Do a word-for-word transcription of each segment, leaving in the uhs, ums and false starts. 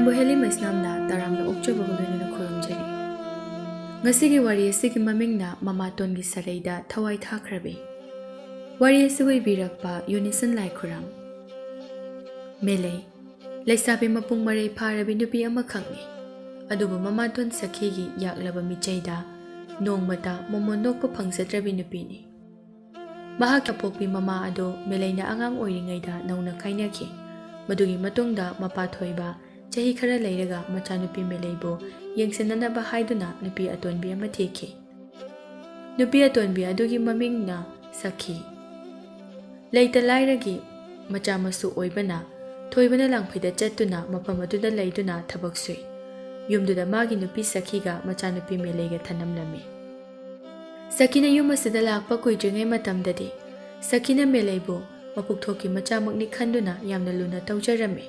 ꯕꯣꯍꯦꯂꯤ ꯃꯩꯁꯅꯥꯝꯅ ꯇꯔꯥꯝꯅ ꯑꯣꯛꯆꯕꯒ ꯂꯣꯏꯅꯅ ꯈꯨꯔꯨꯝꯖꯔꯤ꯫ ꯉꯁꯤꯒꯤ ꯋꯥꯔꯤ ꯑꯁꯤꯒꯤ ꯃꯃꯤꯡꯅ ꯃꯃꯥꯇꯣꯟꯒꯤ ꯁꯔꯩꯗ ꯊꯋꯥꯏ ꯊꯥꯈ꯭ꯔꯕꯤ꯫ ꯋꯥꯔꯤ ꯑꯁꯤꯕꯨ ꯏꯕꯤꯔꯛꯄ ꯌꯨꯅꯤꯁꯟ ꯂꯥꯏꯈꯨꯔꯝ꯫ ꯃꯦꯂꯩ, ꯂꯩꯁꯥꯕꯤ ꯃꯄꯨꯡ ꯃꯔꯩ ꯐꯥꯔꯕꯤ ꯅꯨꯄꯤ ꯑꯃꯈꯛꯅꯤ꯫ ꯑꯗꯨꯕꯨ ꯃꯃꯥꯇꯣꯟ ꯁꯈꯤꯒꯤ ꯌꯥꯛꯂꯕ ꯃꯤꯆꯩꯗ ꯅꯣꯡꯃꯇ ꯃꯣꯃꯣꯟ ꯅꯣꯛꯄ ꯐꯪꯖꯗ꯭ꯔꯕꯤ ꯅꯨꯄꯤꯅꯤ꯫ ꯃꯍꯥꯛꯀꯤ ꯑꯄꯣꯛꯄꯤ ꯃꯃꯥ ꯑꯗꯨ ꯃꯦꯂꯩꯅ ꯑꯉꯥꯡ ꯑꯣꯏꯔꯤꯉꯩꯗ ꯅꯧꯅ ꯀꯥꯏꯅꯈꯤ꯫ ꯃꯗꯨꯒꯤ ꯃꯇꯨꯡꯗ ꯃꯄꯥ ꯊꯣꯏꯕ ꯆꯍꯤ ꯈꯔ ꯂꯩꯔꯒ ꯃꯆꯥꯅꯨꯄꯤ ꯃꯦꯂꯩꯕꯨ ꯌꯦꯡꯁꯤꯟꯅꯅꯕ ꯍꯥꯏꯗꯨꯅ ꯅꯨꯄꯤ ꯑꯇꯣꯟꯕꯤ ꯑꯃ ꯊꯤꯈꯤ꯫ ꯅꯨꯄꯤ ꯑꯇꯣꯟꯕꯤ ꯑꯗꯨꯒꯤ ꯃꯃꯤꯡꯅ ꯁꯈꯤ꯫ ꯂꯩꯇ ꯂꯥꯏꯔꯒꯤ ꯃꯆꯥ ꯃꯁꯨ ꯑꯣꯏꯕꯅ ꯊꯣꯏꯕꯅ ꯂꯥꯡꯐꯩꯗ ꯆꯠꯇꯨꯅ ꯃꯐꯝ ꯑꯗꯨꯗ ꯂꯩꯗꯨꯅ ꯊꯕꯛ ꯁꯨꯏ꯫ ꯌꯨꯝꯗꯨꯗ ꯃꯥꯒꯤ ꯅꯨꯄꯤ ꯁꯈꯤꯒ ꯃꯆꯥꯅꯨꯄꯤ ꯃꯦꯂꯩꯒ ꯊꯅꯝꯂꯝꯃꯤ꯫ ꯁꯈꯤꯅ ꯌꯨꯝ ꯑꯁꯤꯗ ꯂꯥꯛꯄ ꯀꯨꯏꯗ꯭ꯔꯤꯉꯩ ꯃꯇꯝꯗꯗꯤ ꯁꯈꯤꯅ ꯃꯦꯂꯩꯕꯨ ꯃꯄꯨꯛꯊꯣꯛꯀꯤ ꯃꯆꯥꯃꯛꯅꯤ ꯈꯟꯗꯨꯅ ꯌꯥꯝꯅ ꯂꯨꯅ ꯇꯧꯖꯔꯝꯃꯤ꯫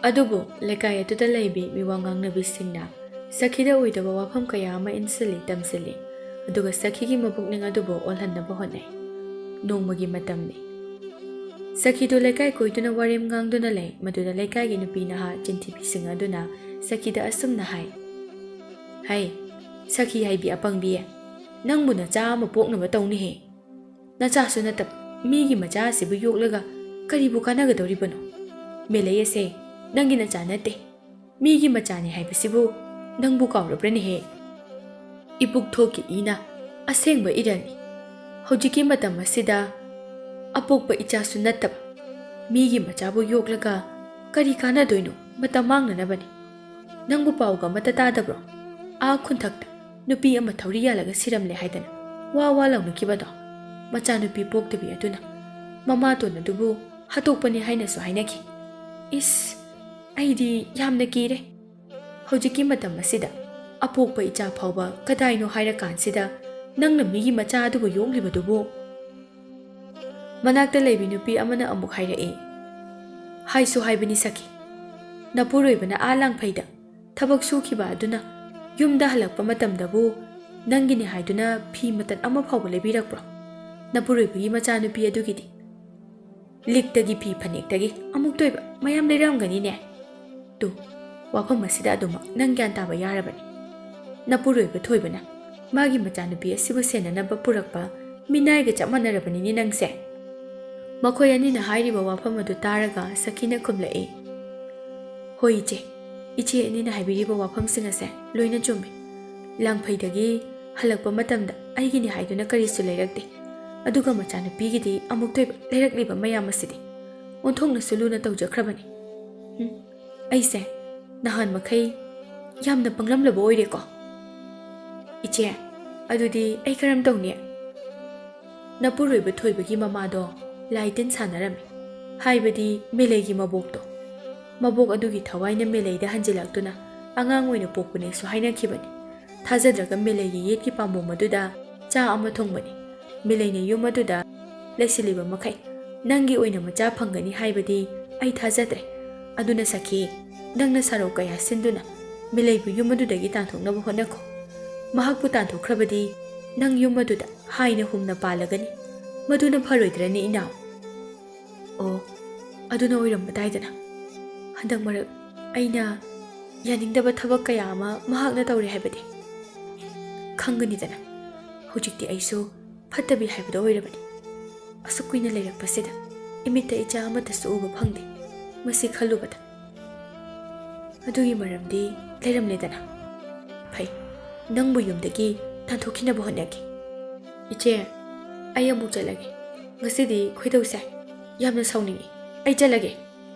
ꯑꯗꯨꯕꯨ ꯂꯩꯀꯥꯏ ꯑꯗꯨꯗ ꯂꯩꯕꯤ ꯃꯤꯋꯥ ꯉꯥꯡꯅꯕꯤꯁꯤꯡꯅ ꯁꯈꯤꯗ ꯑꯣꯏꯗꯕ ꯋꯥꯐꯝ ꯀꯌꯥ ꯑꯃ ꯏꯟꯁꯤꯜꯂꯤ ꯇꯝꯁꯤꯜꯂꯤ, ꯑꯗꯨꯒ ꯁꯈꯤꯒꯤ ꯃꯄꯨꯛꯅꯤꯡ ꯑꯗꯨꯕꯨ ꯑꯣꯜꯍꯟꯅꯕ ꯍꯣꯠꯅꯩ꯫ ꯅꯣꯡꯃꯒꯤ ꯃꯇꯝꯅꯤ꯫ ꯁꯈꯤꯗꯨ ꯂꯩꯀꯥꯏ ꯀꯣꯏꯗꯨꯅ ꯋꯥꯔꯦꯝ ꯉꯥꯡꯗꯨꯅ ꯂꯩ꯫ ꯃꯗꯨꯗ ꯂꯩꯀꯥꯏꯒꯤ ꯅꯨꯄꯤ ꯅꯍꯥ ꯆꯤꯟꯊꯤꯕꯤꯁꯤꯡ ꯑꯗꯨꯅ ꯁꯈꯤꯗ ꯑꯁꯨꯝꯅ ꯍꯥꯏ, "ꯍꯩ, ꯁꯈꯤ ꯍꯥꯏꯕꯤ ꯑꯄꯪꯕꯤ, ꯅꯪꯕꯨ ꯅꯆꯥ ꯑꯃ ꯄꯣꯛꯅꯕ ꯇꯧꯅꯤꯍꯦ꯫ ꯅꯆꯥꯁꯨ ꯅꯠꯇꯕ ꯃꯤꯒꯤ ꯃꯆꯥ ꯑꯁꯤꯕꯨ ꯌꯣꯛꯂꯒ ꯀꯔꯤꯕꯨ ꯀꯥꯟꯅꯒꯗꯧꯔꯤꯕꯅꯣ? ꯃꯦꯂꯩ ꯑꯁꯦ ꯅꯪꯒꯤ ꯅꯆꯥ ꯅꯠꯇꯦ, ꯃꯤꯒꯤ ꯃꯆꯥꯅꯤ ꯍꯥꯏꯕꯁꯤꯕꯨ ꯅꯪꯕꯨ ꯀꯥꯎꯔꯕ꯭ꯔꯅꯦꯍꯦ? ꯏꯄꯨꯛꯊꯣꯛꯀꯤ ꯏꯅ ꯑꯁꯦꯡꯕ ꯏꯔꯜꯅꯤ꯫ ꯍꯧꯖꯤꯛꯀꯤ ꯃꯇꯝ ꯑꯁꯤꯗ ꯑꯄꯣꯛꯄ ꯏꯆꯥꯁꯨ ꯅꯠꯇꯕ ꯃꯤꯒꯤ ꯃꯆꯥꯕꯨ ꯌꯣꯛꯂꯒ ꯀꯔꯤ ꯀꯥꯟꯅꯗꯣꯏꯅꯣ? ꯃꯇꯝ ꯃꯥꯡꯅꯅꯕꯅꯤ꯫ ꯅꯪꯕꯨ ꯄꯥꯎꯒ ꯑꯃꯠꯇ ꯇꯥꯗꯕ꯭ꯔꯣ? ꯑꯥ ꯈꯨꯟꯊꯛꯇ ꯅꯨꯄꯤ ꯑꯃ ꯊꯧꯔꯤ ꯌꯥꯜꯂꯒ ꯁꯤꯔꯝꯂꯦ ꯍꯥꯏꯗꯅ ꯋꯥ ꯋꯥ ꯂꯥꯎꯅꯈꯤꯕꯗꯣ? ꯃꯆꯥꯅꯨꯄꯤ ꯄꯣꯛꯇꯕꯤ ꯑꯗꯨꯅ ꯃꯃꯥꯇꯣꯟ ꯑꯗꯨꯕꯨ ꯍꯥꯠꯇꯣꯛꯄꯅꯤ ꯍꯥꯏꯅꯁꯨ ꯍꯥꯏꯅꯈꯤ꯫ ꯏꯁ, ꯑꯩꯗꯤ ꯌꯥꯝꯅ ꯀꯤꯔꯦ꯫ ꯍꯧꯖꯤꯛꯀꯤ ꯃꯇꯝ ꯑꯁꯤꯗ ꯑꯄꯣꯛꯄ ꯏꯆꯥ ꯐꯥꯎꯕ ꯀꯗꯥꯏꯅꯣ ꯍꯥꯏꯔꯀꯥꯟꯁꯤꯗ ꯅꯪꯅ ꯃꯤꯒꯤ ꯃꯆꯥ ꯑꯗꯨꯕꯨ ꯌꯣꯛꯂꯤꯕꯗꯨꯕꯨ?" ꯃꯅꯥꯛꯇ ꯂꯩꯕꯤ ꯅꯨꯄꯤ ꯑꯃꯅ ꯑꯃꯨꯛ ꯍꯥꯏꯔꯛꯏ, "ꯍꯥꯏꯁꯨ ꯍꯥꯏꯕꯅꯤ ꯁꯈꯤ, ꯅꯄꯨꯔꯣꯏꯕꯅ ꯑꯥ ꯂꯥꯡꯐꯩꯗ ꯊꯕꯛ ꯁꯨꯈꯤꯕ ꯑꯗꯨꯅ ꯌꯨꯝꯗ ꯍꯜꯂꯛꯄ ꯃꯇꯝꯗꯕꯨ ꯅꯪꯒꯤꯅꯤ ꯍꯥꯏꯗꯨꯅ ꯐꯤ ꯃꯇꯠ ꯑꯃ ꯐꯥꯎꯕ ꯂꯩꯕꯤꯔꯛꯄ꯭ꯔꯣ? ꯅꯄꯨꯔꯣꯏꯕꯒꯤ ꯃꯆꯥꯅꯨꯄꯤ ꯑꯗꯨꯒꯤꯗꯤ ꯂꯤꯛꯇꯒꯤ ꯐꯤ ꯐꯅꯦꯛꯇꯒꯤ ꯑꯃꯨꯛꯇ ꯑꯣꯏꯕ ꯃꯌꯥꯝ ꯂꯩꯔꯝꯒꯅꯤꯅꯦ?" ꯇꯨ, ꯋꯥꯐꯝ ꯑꯁꯤꯗ ꯑꯗꯨꯃꯛ ꯅꯪ ꯒ꯭ꯌꯥꯟ ꯇꯥꯕ ꯌꯥꯔꯕꯅꯤ꯫ ꯅꯄꯨꯔꯣꯏꯕ ꯊꯣꯏꯕꯅ ꯃꯥꯒꯤ ꯃꯆꯥꯅꯨꯄꯤ ꯑꯁꯤꯕꯨ ꯁꯦꯟꯅꯅꯕ ꯄꯨꯔꯛꯄ ꯃꯤꯅꯥꯏꯒ ꯆꯞ ꯃꯥꯟꯅꯔꯕꯅꯤꯅꯦ ꯅꯪꯁꯦ꯫ ꯃꯈꯣꯏ ꯑꯅꯤꯅ ꯍꯥꯏꯔꯤꯕ ꯋꯥꯐꯝ ꯑꯗꯨ ꯇꯥꯔꯒ ꯁꯈꯤꯅ ꯈꯨꯝꯂꯛꯏ, "ꯍꯣꯏ ꯏꯆꯦ, ꯏꯆꯦ ꯑꯅꯤꯅ ꯍꯥꯏꯕꯤꯔꯤꯕ ꯋꯥꯐꯝꯁꯤꯡ ꯑꯁꯦ ꯂꯣꯏꯅ ꯆꯨꯝꯃꯤ꯫ ꯂꯥꯡꯐꯩꯗꯒꯤ ꯍꯜꯂꯛꯄ ꯃꯇꯝꯗ ꯑꯩꯒꯤꯅꯤ ꯍꯥꯏꯗꯨꯅ ꯀꯔꯤꯁꯨ ꯂꯩꯔꯛꯇꯦ꯫ ꯑꯗꯨꯒ ꯃꯆꯥꯅꯨꯄꯤꯒꯤꯗꯤ ꯑꯃꯨꯛꯇꯣꯏꯕ ꯂꯩꯔꯛꯂꯤꯕ ꯃꯌꯥꯝ ꯑꯁꯤꯗꯤ ꯑꯣꯟꯊꯣꯛꯅꯁꯨ ꯂꯨꯅ ꯇꯧꯖꯈ꯭ꯔꯕꯅꯤ꯫ ꯎꯝ, ꯑꯩꯁꯦ ꯅꯍꯥꯟ ꯃꯈꯩ ꯌꯥꯝꯅ ꯄꯪꯂꯝꯂꯕ ꯑꯣꯏꯔꯦꯀꯣ꯫ ꯏꯆꯦ, ꯑꯗꯨꯗꯤ ꯑꯩ ꯀꯔꯝ ꯇꯧꯅꯤ?" ꯅꯄꯨꯔꯣꯏꯕ ꯊꯣꯏꯕꯒꯤ ꯃꯃꯥꯗꯣ ꯂꯥꯏ ꯇꯤꯟ ꯁꯥꯟꯅꯔꯝꯃꯤ, ꯍꯥꯏꯕꯗꯤ ꯃꯦꯂꯩꯒꯤ ꯃꯕꯣꯛꯇꯣ꯫ ꯃꯕꯣꯛ ꯑꯗꯨꯒꯤ ꯊꯋꯥꯏꯅ ꯃꯦꯂꯩꯗ ꯍꯟꯖꯤꯜꯂꯛꯇꯨꯅ ꯑꯉꯥꯡ ꯑꯣꯏꯅ ꯄꯣꯛꯄꯅꯦꯁꯨ ꯍꯥꯏꯅꯈꯤꯕꯅꯤ꯫ ꯊꯥꯖꯗ꯭ꯔꯒ ꯃꯦꯂꯩꯒꯤ ꯌꯦꯠꯀꯤ ꯄꯥꯝꯕꯣꯝ ꯑꯗꯨꯗ ꯆꯥ ꯑꯃ ꯊꯣꯡꯕꯅꯤ꯫ ꯃꯦꯂꯩꯅ ꯌꯨꯝ ꯑꯗꯨꯗ ꯂꯩꯁꯤꯜꯂꯤꯕ ꯃꯈꯩ ꯅꯪꯒꯤ ꯑꯣꯏꯅ ꯃꯆꯥ ꯐꯪꯒꯅꯤ ꯍꯥꯏꯕꯗꯤ ꯑꯩ ꯊꯥꯖꯗ꯭ꯔꯦ꯫ ꯑꯗꯨꯅ ꯁꯈꯤ, ꯅꯪꯅ ꯁꯔꯧ ꯀꯌꯥ ꯁꯤꯟꯗꯨꯅ ꯃꯦꯂꯩꯕꯨ ꯌꯨꯝ ꯑꯗꯨꯗꯒꯤ ꯇꯥꯟꯊꯣꯛꯅꯕ ꯍꯣꯠꯅꯈꯣ꯫ ꯃꯍꯥꯛꯄꯨ ꯇꯥꯟꯊꯣꯛꯈ꯭ꯔꯕꯗꯤ ꯅꯪ ꯌꯨꯝ ꯑꯗꯨꯗ ꯍꯥꯏꯅ ꯍꯨꯝꯅ ꯄꯥꯜꯂꯒꯅꯤ꯫ ꯃꯗꯨꯅ ꯐꯔꯣꯏꯗ꯭ꯔꯅꯤ, ꯏꯅꯥꯎ? ꯑꯣ, ꯑꯗꯨꯅ ꯑꯣꯏꯔꯝꯕ ꯇꯥꯏꯗꯅ꯫ ꯍꯟꯗꯛ ꯃꯔꯛ ꯑꯩꯅ ꯌꯥꯅꯤꯡꯗꯕ ꯊꯕꯛ ꯀꯌꯥ ꯑꯃ ꯃꯍꯥꯛꯅ ꯇꯧꯔꯦ ꯍꯥꯏꯕꯗꯤ ꯈꯪꯒꯅꯤꯗꯅ꯫ ꯍꯧꯖꯤꯛꯇꯤ ꯑꯩꯁꯨ ꯐꯠꯇꯕꯤ ꯍꯥꯏꯕꯗꯣ ꯑꯣꯏꯔꯕꯅꯤ꯫ ꯑꯁꯨꯛ ꯀꯨꯏꯅ ꯂꯩꯔꯛꯄꯁꯤꯗ ꯏꯃꯤꯠꯇ ꯏꯆꯥ ꯑꯃꯠꯇꯁꯨ ꯎꯕ ꯐꯪꯗꯦ꯫ ꯃꯁꯤ ꯈꯜꯂꯨꯕꯗ ꯑꯗꯨꯒꯤ ꯃꯔꯝꯗꯤ ꯂꯩꯔꯝꯂꯦꯗꯅ꯫ ꯐꯩ, ꯅꯪꯕꯨ ꯌꯨꯝꯗꯒꯤ ꯇꯥꯟꯊꯣꯛꯈꯤꯅꯕ ꯍꯣꯠꯅꯒꯦ꯫ ꯏꯆꯦ, ꯑꯩ ꯑꯃꯨꯛ ꯆꯠꯂꯒꯦ꯫ ꯉꯁꯤꯗꯤ ꯈꯣꯏꯗꯧ ꯁꯥꯏ꯫ ꯌꯥꯝꯅ ꯁꯥꯎꯅꯤꯡꯏ꯫ ꯑꯩ ꯆꯠꯂꯒꯦ꯫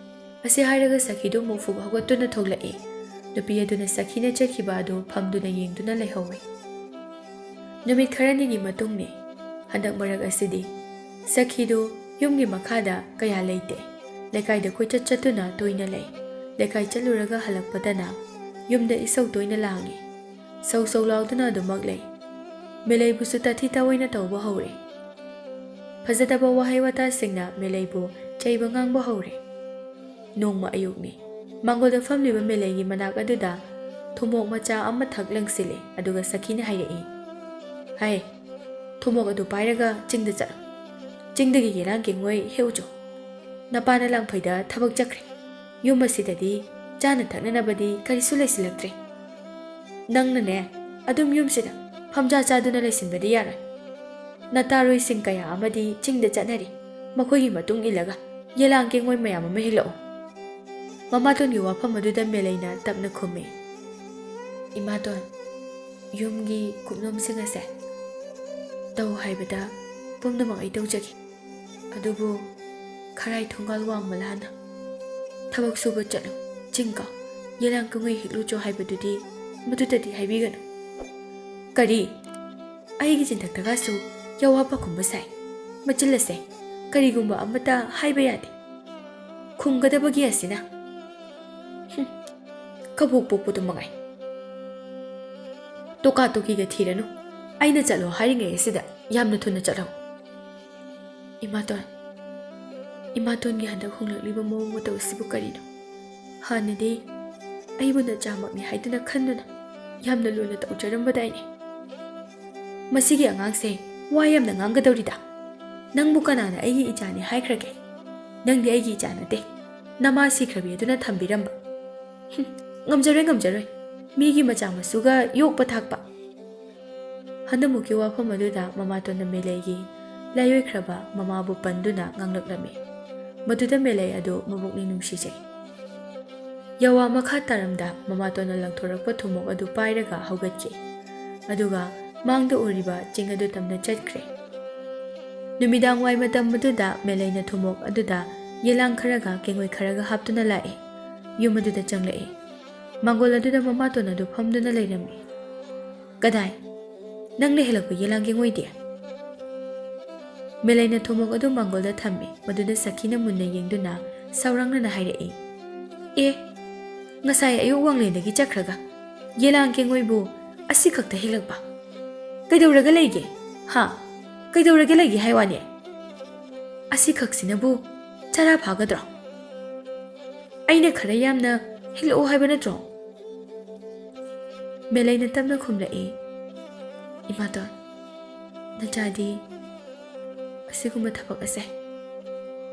ꯑꯁꯤ ꯍꯥꯏꯔꯒ ꯁꯈꯤꯗꯨ ꯃꯨꯛꯐꯨꯕ ꯍꯧꯒꯠꯇꯨꯅ ꯊꯣꯛꯂꯛꯏ꯫ ꯅꯨꯄꯤ ꯑꯗꯨꯅ ꯁꯈꯤꯅ ꯆꯠꯈꯤꯕ ꯑꯗꯨ ꯐꯝꯗꯨꯅ ꯌꯦꯡꯗꯨꯅ ꯂꯩꯍꯧꯏ꯫ ꯅꯨꯃꯤꯠ ꯈꯔꯅꯤꯒꯤ ꯃꯇꯨꯡꯅꯤ꯫ ꯍꯟꯗꯛ ꯃꯔꯛ ꯑꯁꯤꯗꯤ ꯁꯈꯤꯗꯨ ꯌꯨꯝꯒꯤ ꯃꯈꯥꯗ ꯀꯌꯥ ꯂꯩꯇꯦ꯫ ꯂꯩꯀꯥꯏꯗ ꯀꯣꯏꯆꯠ ꯆꯠꯇꯨꯅ ꯇꯣꯏꯅ ꯂꯩ꯫ ꯂꯩꯀꯥꯏ ꯆꯠꯂꯨꯔꯒ ꯍꯜꯂꯛꯄꯗꯅ ꯌꯨꯝꯗ ꯏꯁꯧ ꯇꯣꯏꯅ ꯂꯥꯡꯏ꯫ ꯁꯧ ꯁꯧ ꯂꯥꯎꯗꯨꯅ ꯑꯗꯨꯃꯛ ꯂꯩ꯫ ꯃꯦꯂꯩꯕꯨꯁꯨ ꯇꯥꯊꯤ ꯇꯥꯑꯣꯏꯅ ꯇꯧꯕ ꯍꯧꯔꯦ꯫ ꯐꯖꯗꯕ ꯋꯥꯍꯩ ꯋꯥꯇꯥꯁꯤꯡꯅ ꯃꯦꯂꯩꯕꯨ ꯆꯩꯕ ꯉꯥꯡꯕ ꯍꯧꯔꯦ꯫ ꯅꯣꯡꯃ ꯑꯌꯨꯛꯅꯤ꯫ ꯃꯥꯡꯒꯣꯜꯗ ꯐꯝꯂꯤꯕ ꯃꯦꯂꯩꯒꯤ ꯃꯅꯥꯛ ꯑꯗꯨꯗ ꯊꯨꯝꯃꯣꯛ ꯃꯆꯥ ꯑꯃ ꯊꯛ ꯂꯪꯁꯤꯜꯂꯦ, ꯑꯗꯨꯒ ꯁꯈꯤꯅ ꯍꯥꯏꯔꯛꯏ, "ꯍꯥꯏ, ꯊꯨꯝꯃꯣꯛ ꯑꯗꯨ ꯄꯥꯏꯔꯒ ꯆꯤꯡꯗ ꯆꯠꯂꯨ꯫ ꯆꯤꯡꯗꯒꯤ ꯌꯦꯂꯥꯡ ꯀꯦꯡꯉꯣꯏ ꯍꯦꯛꯎꯆꯣ꯫ ꯅꯄꯥꯅ ꯂꯥꯡꯐꯩꯗ ꯊꯕꯛ ꯆꯠꯈ꯭ꯔꯦ꯫ ꯌꯨꯝ ꯑꯁꯤꯗꯗꯤ ꯆꯥꯅ ꯊꯛꯅꯅꯕꯗꯤ ꯀꯔꯤꯁꯨ ꯂꯩꯁꯤꯜꯂꯛꯇ꯭ꯔꯦ꯫ ꯅꯪꯅꯅꯦ, ꯑꯗꯨꯝ ꯌꯨꯝꯁꯤꯗ ꯐꯝꯖꯥ ꯆꯥꯗꯨꯅ ꯂꯩꯁꯤꯟꯕꯗꯤ ꯌꯥꯔꯣꯏ꯫ ꯅꯇꯥꯔꯣꯏꯁꯤꯡ ꯀꯌꯥ ꯑꯃꯗꯤ ꯆꯤꯡꯗ ꯆꯠꯅꯔꯤ꯫ ꯃꯈꯣꯏꯒꯤ ꯃꯇꯨꯡ ꯏꯜꯂꯒ ꯌꯦꯂꯥꯡ ꯀꯦꯡꯉꯣꯏ ꯃꯌꯥꯝ ꯑꯃ ꯍꯦꯛꯂꯛꯑꯣ꯫ ꯃꯃꯥꯇꯣꯟꯒꯤ ꯋꯥꯐꯝ ꯑꯗꯨꯗ ꯃꯦꯂꯩꯅ ꯇꯞꯅ ꯈꯨꯝꯃꯤ, "ꯏꯃꯥꯇꯣꯟ, ꯌꯨꯝꯒꯤ ꯀꯨꯞꯅꯣꯝꯁꯤꯡ ꯑꯁꯦ ꯇꯧ ꯍꯥꯏꯕꯗ ꯄꯨꯝꯅꯃꯛ ꯑꯩ ꯇꯧꯖꯒꯦ꯫ ꯑꯗꯨꯕꯨ ꯈꯔꯥꯏ ꯊꯣꯡꯒꯥꯜ ꯋꯥꯡꯃ ꯂꯥꯟꯅ ꯊꯕꯛ ꯁꯨꯕ ꯆꯠꯂꯨ, ꯆꯤꯡ ꯀꯥꯎ, ꯌꯦꯂꯥꯡ ꯀꯦꯡꯉꯣꯏ ꯍꯦꯛꯂꯨꯆꯣ ꯍꯥꯏꯕꯗꯨꯗꯤ ꯃꯗꯨꯗꯗꯤ ꯍꯥꯏꯕꯤꯒꯅꯨ꯫" "ꯀꯔꯤ? ꯑꯩꯒꯤ ꯆꯤꯟꯊꯛꯇꯒꯁꯨ ꯌꯥꯋꯥ ꯄꯥꯈꯨꯝꯕ ꯁꯥꯏ꯫ ꯃꯆꯤꯜ ꯑꯁꯦ ꯀꯔꯤꯒꯨꯝꯕ ꯑꯃꯠꯇ ꯍꯥꯏꯕ ꯌꯥꯗꯦ꯫ ꯈꯨꯝꯒꯗꯕꯒꯤ ꯑꯁꯤꯅ꯫ ꯍꯨꯝ, ꯀꯕꯣꯛ ꯄꯣꯛꯄꯗꯨ ꯃꯉꯥꯏ꯫ ꯇꯣꯀꯥ ꯇꯣꯀꯤꯒ ꯊꯤꯔꯅꯨ꯫ ꯑꯩꯅ ꯆꯠꯂꯣ ꯍꯥꯏꯔꯤꯉꯩ ꯑꯁꯤꯗ ꯌꯥꯝꯅ ꯊꯨꯅ ꯆꯠꯂꯣ꯫" "ꯏꯃꯥꯇꯣꯟ, ꯏꯃꯥꯇꯣꯟꯒꯤ ꯍꯟꯗꯛ ꯍꯣꯡꯂꯛꯂꯤꯕ ꯃꯑꯣꯡ ꯃꯇꯧ ꯑꯁꯤꯕꯨ ꯀꯔꯤꯅꯣ? ꯍꯥꯟꯅꯗꯤ ꯑꯩꯕꯨ ꯅꯆꯥꯃꯛꯅꯤ ꯍꯥꯏꯗꯨꯅ ꯈꯟꯗꯨꯅ ꯌꯥꯝꯅ ꯂꯨꯅ ꯇꯧꯖꯔꯝꯕꯗꯥꯏꯅꯦ꯫ ꯃꯁꯤꯒꯤ ꯑꯉꯥꯡꯁꯦ ꯋꯥ ꯌꯥꯝꯅ ꯉꯥꯡꯒꯗꯧꯔꯤꯗ꯫ ꯅꯪꯕꯨ ꯀꯅꯥꯅ ꯑꯩꯒꯤ ꯏꯆꯥꯅꯤ ꯍꯥꯏꯈ꯭ꯔꯒꯦ? ꯅꯪꯗꯤ ꯑꯩꯒꯤ ꯏꯆꯥ ꯅꯠꯇꯦ, ꯅꯃꯥ ꯁꯤꯈ꯭ꯔꯕꯤ ꯑꯗꯨꯅ ꯊꯝꯕꯤꯔꯝꯕ꯫ ꯍꯨꯝ, ꯉꯝꯖꯔꯣꯏ, ꯉꯝꯖꯔꯣꯏ꯫ ꯃꯤꯒꯤ ꯃꯆꯥ ꯃꯁꯨꯒ ꯌꯣꯛꯄ ꯊꯥꯛꯄ꯫" ꯍꯟꯗꯃꯨꯛꯀꯤ ꯋꯥꯐꯝ ꯑꯗꯨꯗ ꯃꯃꯥꯇꯣꯟꯅ ꯃꯦꯂꯩꯒꯤ ꯂꯥꯏꯑꯣꯏꯈ꯭ꯔꯕ ꯃꯃꯥꯕꯨ ꯄꯟꯗꯨꯅ ꯉꯥꯡꯂꯛꯂꯝꯃꯤ꯫ ꯃꯗꯨꯗ ꯃꯦꯂꯩ ꯑꯗꯨ ꯃꯕꯨꯛꯅꯤꯡ ꯅꯨꯡꯁꯤꯖꯩ꯫ ꯌꯥꯋꯥ ꯃꯈꯥ ꯇꯥꯔꯝꯗ ꯃꯃꯥꯇꯣꯟꯅ ꯂꯪꯊꯣꯔꯛꯄ ꯊꯨꯝꯃꯣꯛ ꯑꯗꯨ ꯄꯥꯏꯔꯒ ꯍꯧꯒꯠꯈꯤ꯫ ꯑꯗꯨꯒ ꯃꯥꯡꯗ ꯎꯔꯤꯕ ꯆꯤꯡ ꯑꯗꯨ ꯇꯝꯅ ꯆꯠꯈ꯭ꯔꯦ꯫ ꯅꯨꯃꯤꯗꯥꯡ ꯋꯥꯏ ꯃꯇꯝ ꯑꯗꯨꯗ ꯃꯦꯂꯩꯅ ꯊꯨꯝꯃꯣꯛ ꯑꯗꯨꯗ ꯌꯦꯂꯥꯡ ꯈꯔꯒ ꯀꯦꯡꯉꯣꯏ ꯈꯔꯒ ꯍꯥꯞꯇꯨꯅ ꯂꯥꯛꯏ꯫ ꯌꯨꯝ ꯑꯗꯨꯗ ꯆꯪꯂꯛꯏ꯫ ꯃꯥꯡꯒꯣꯜ ꯑꯗꯨꯗ ꯃꯃꯥꯇꯣꯟ ꯑꯗꯨ ꯐꯝꯗꯨꯅ ꯂꯩꯔꯝꯃꯤ꯫ "ꯀꯗꯥꯏ? ꯅꯪꯅ ꯍꯦꯜꯂꯛꯄ ꯌꯦꯂꯥꯡ ꯀꯦꯡꯉꯣꯏꯗꯤ?" ꯃꯦꯂꯩꯅ ꯊꯨꯝꯃꯣꯛ ꯑꯗꯨ ꯃꯥꯡꯒꯣꯜꯗ ꯊꯝꯃꯤ꯫ ꯃꯗꯨꯗ ꯁꯈꯤꯅ ꯃꯨꯟꯅ ꯌꯦꯡꯗꯨꯅ ꯁꯥꯎꯔꯥꯡꯅꯅ ꯍꯥꯏꯔꯛꯏ, "ꯑꯦ, ꯉꯁꯥꯏ ꯑꯌꯨꯛ ꯋꯥꯡꯂꯦꯟꯗꯒꯤ ꯆꯠꯈ꯭ꯔꯒ ꯌꯦꯂꯥꯡ ꯀꯦꯡꯉꯣꯏꯕꯨ ꯑꯁꯤꯈꯛꯇ ꯍꯦꯛꯂꯛꯄ? ꯀꯩꯗꯧꯔꯒ ꯂꯩꯒꯦ? ꯍꯥ? ꯀꯩꯗꯧꯔꯒ ꯂꯩꯒꯦ ꯍꯥꯏ ꯋꯥꯅꯦ? ꯑꯁꯤꯈꯛꯁꯤꯅꯕꯨ ꯆꯔꯥ ꯐꯥꯒꯗ꯭ꯔꯣ? ꯑꯩꯅ ꯈꯔ ꯌꯥꯝꯅ ꯍꯦꯛꯂꯛꯑꯣ ꯍꯥꯏꯕ ꯅꯠꯇ꯭ꯔꯣ?" ꯃꯦꯂꯩꯅ ꯇꯞꯅ ꯈꯨꯝꯂꯛꯏ, "ꯏꯃꯥꯇꯣꯟ, ꯅꯆꯥꯗꯤ ꯑꯁꯤꯒꯨꯝꯕ ꯊꯕꯛ ꯑꯁꯦ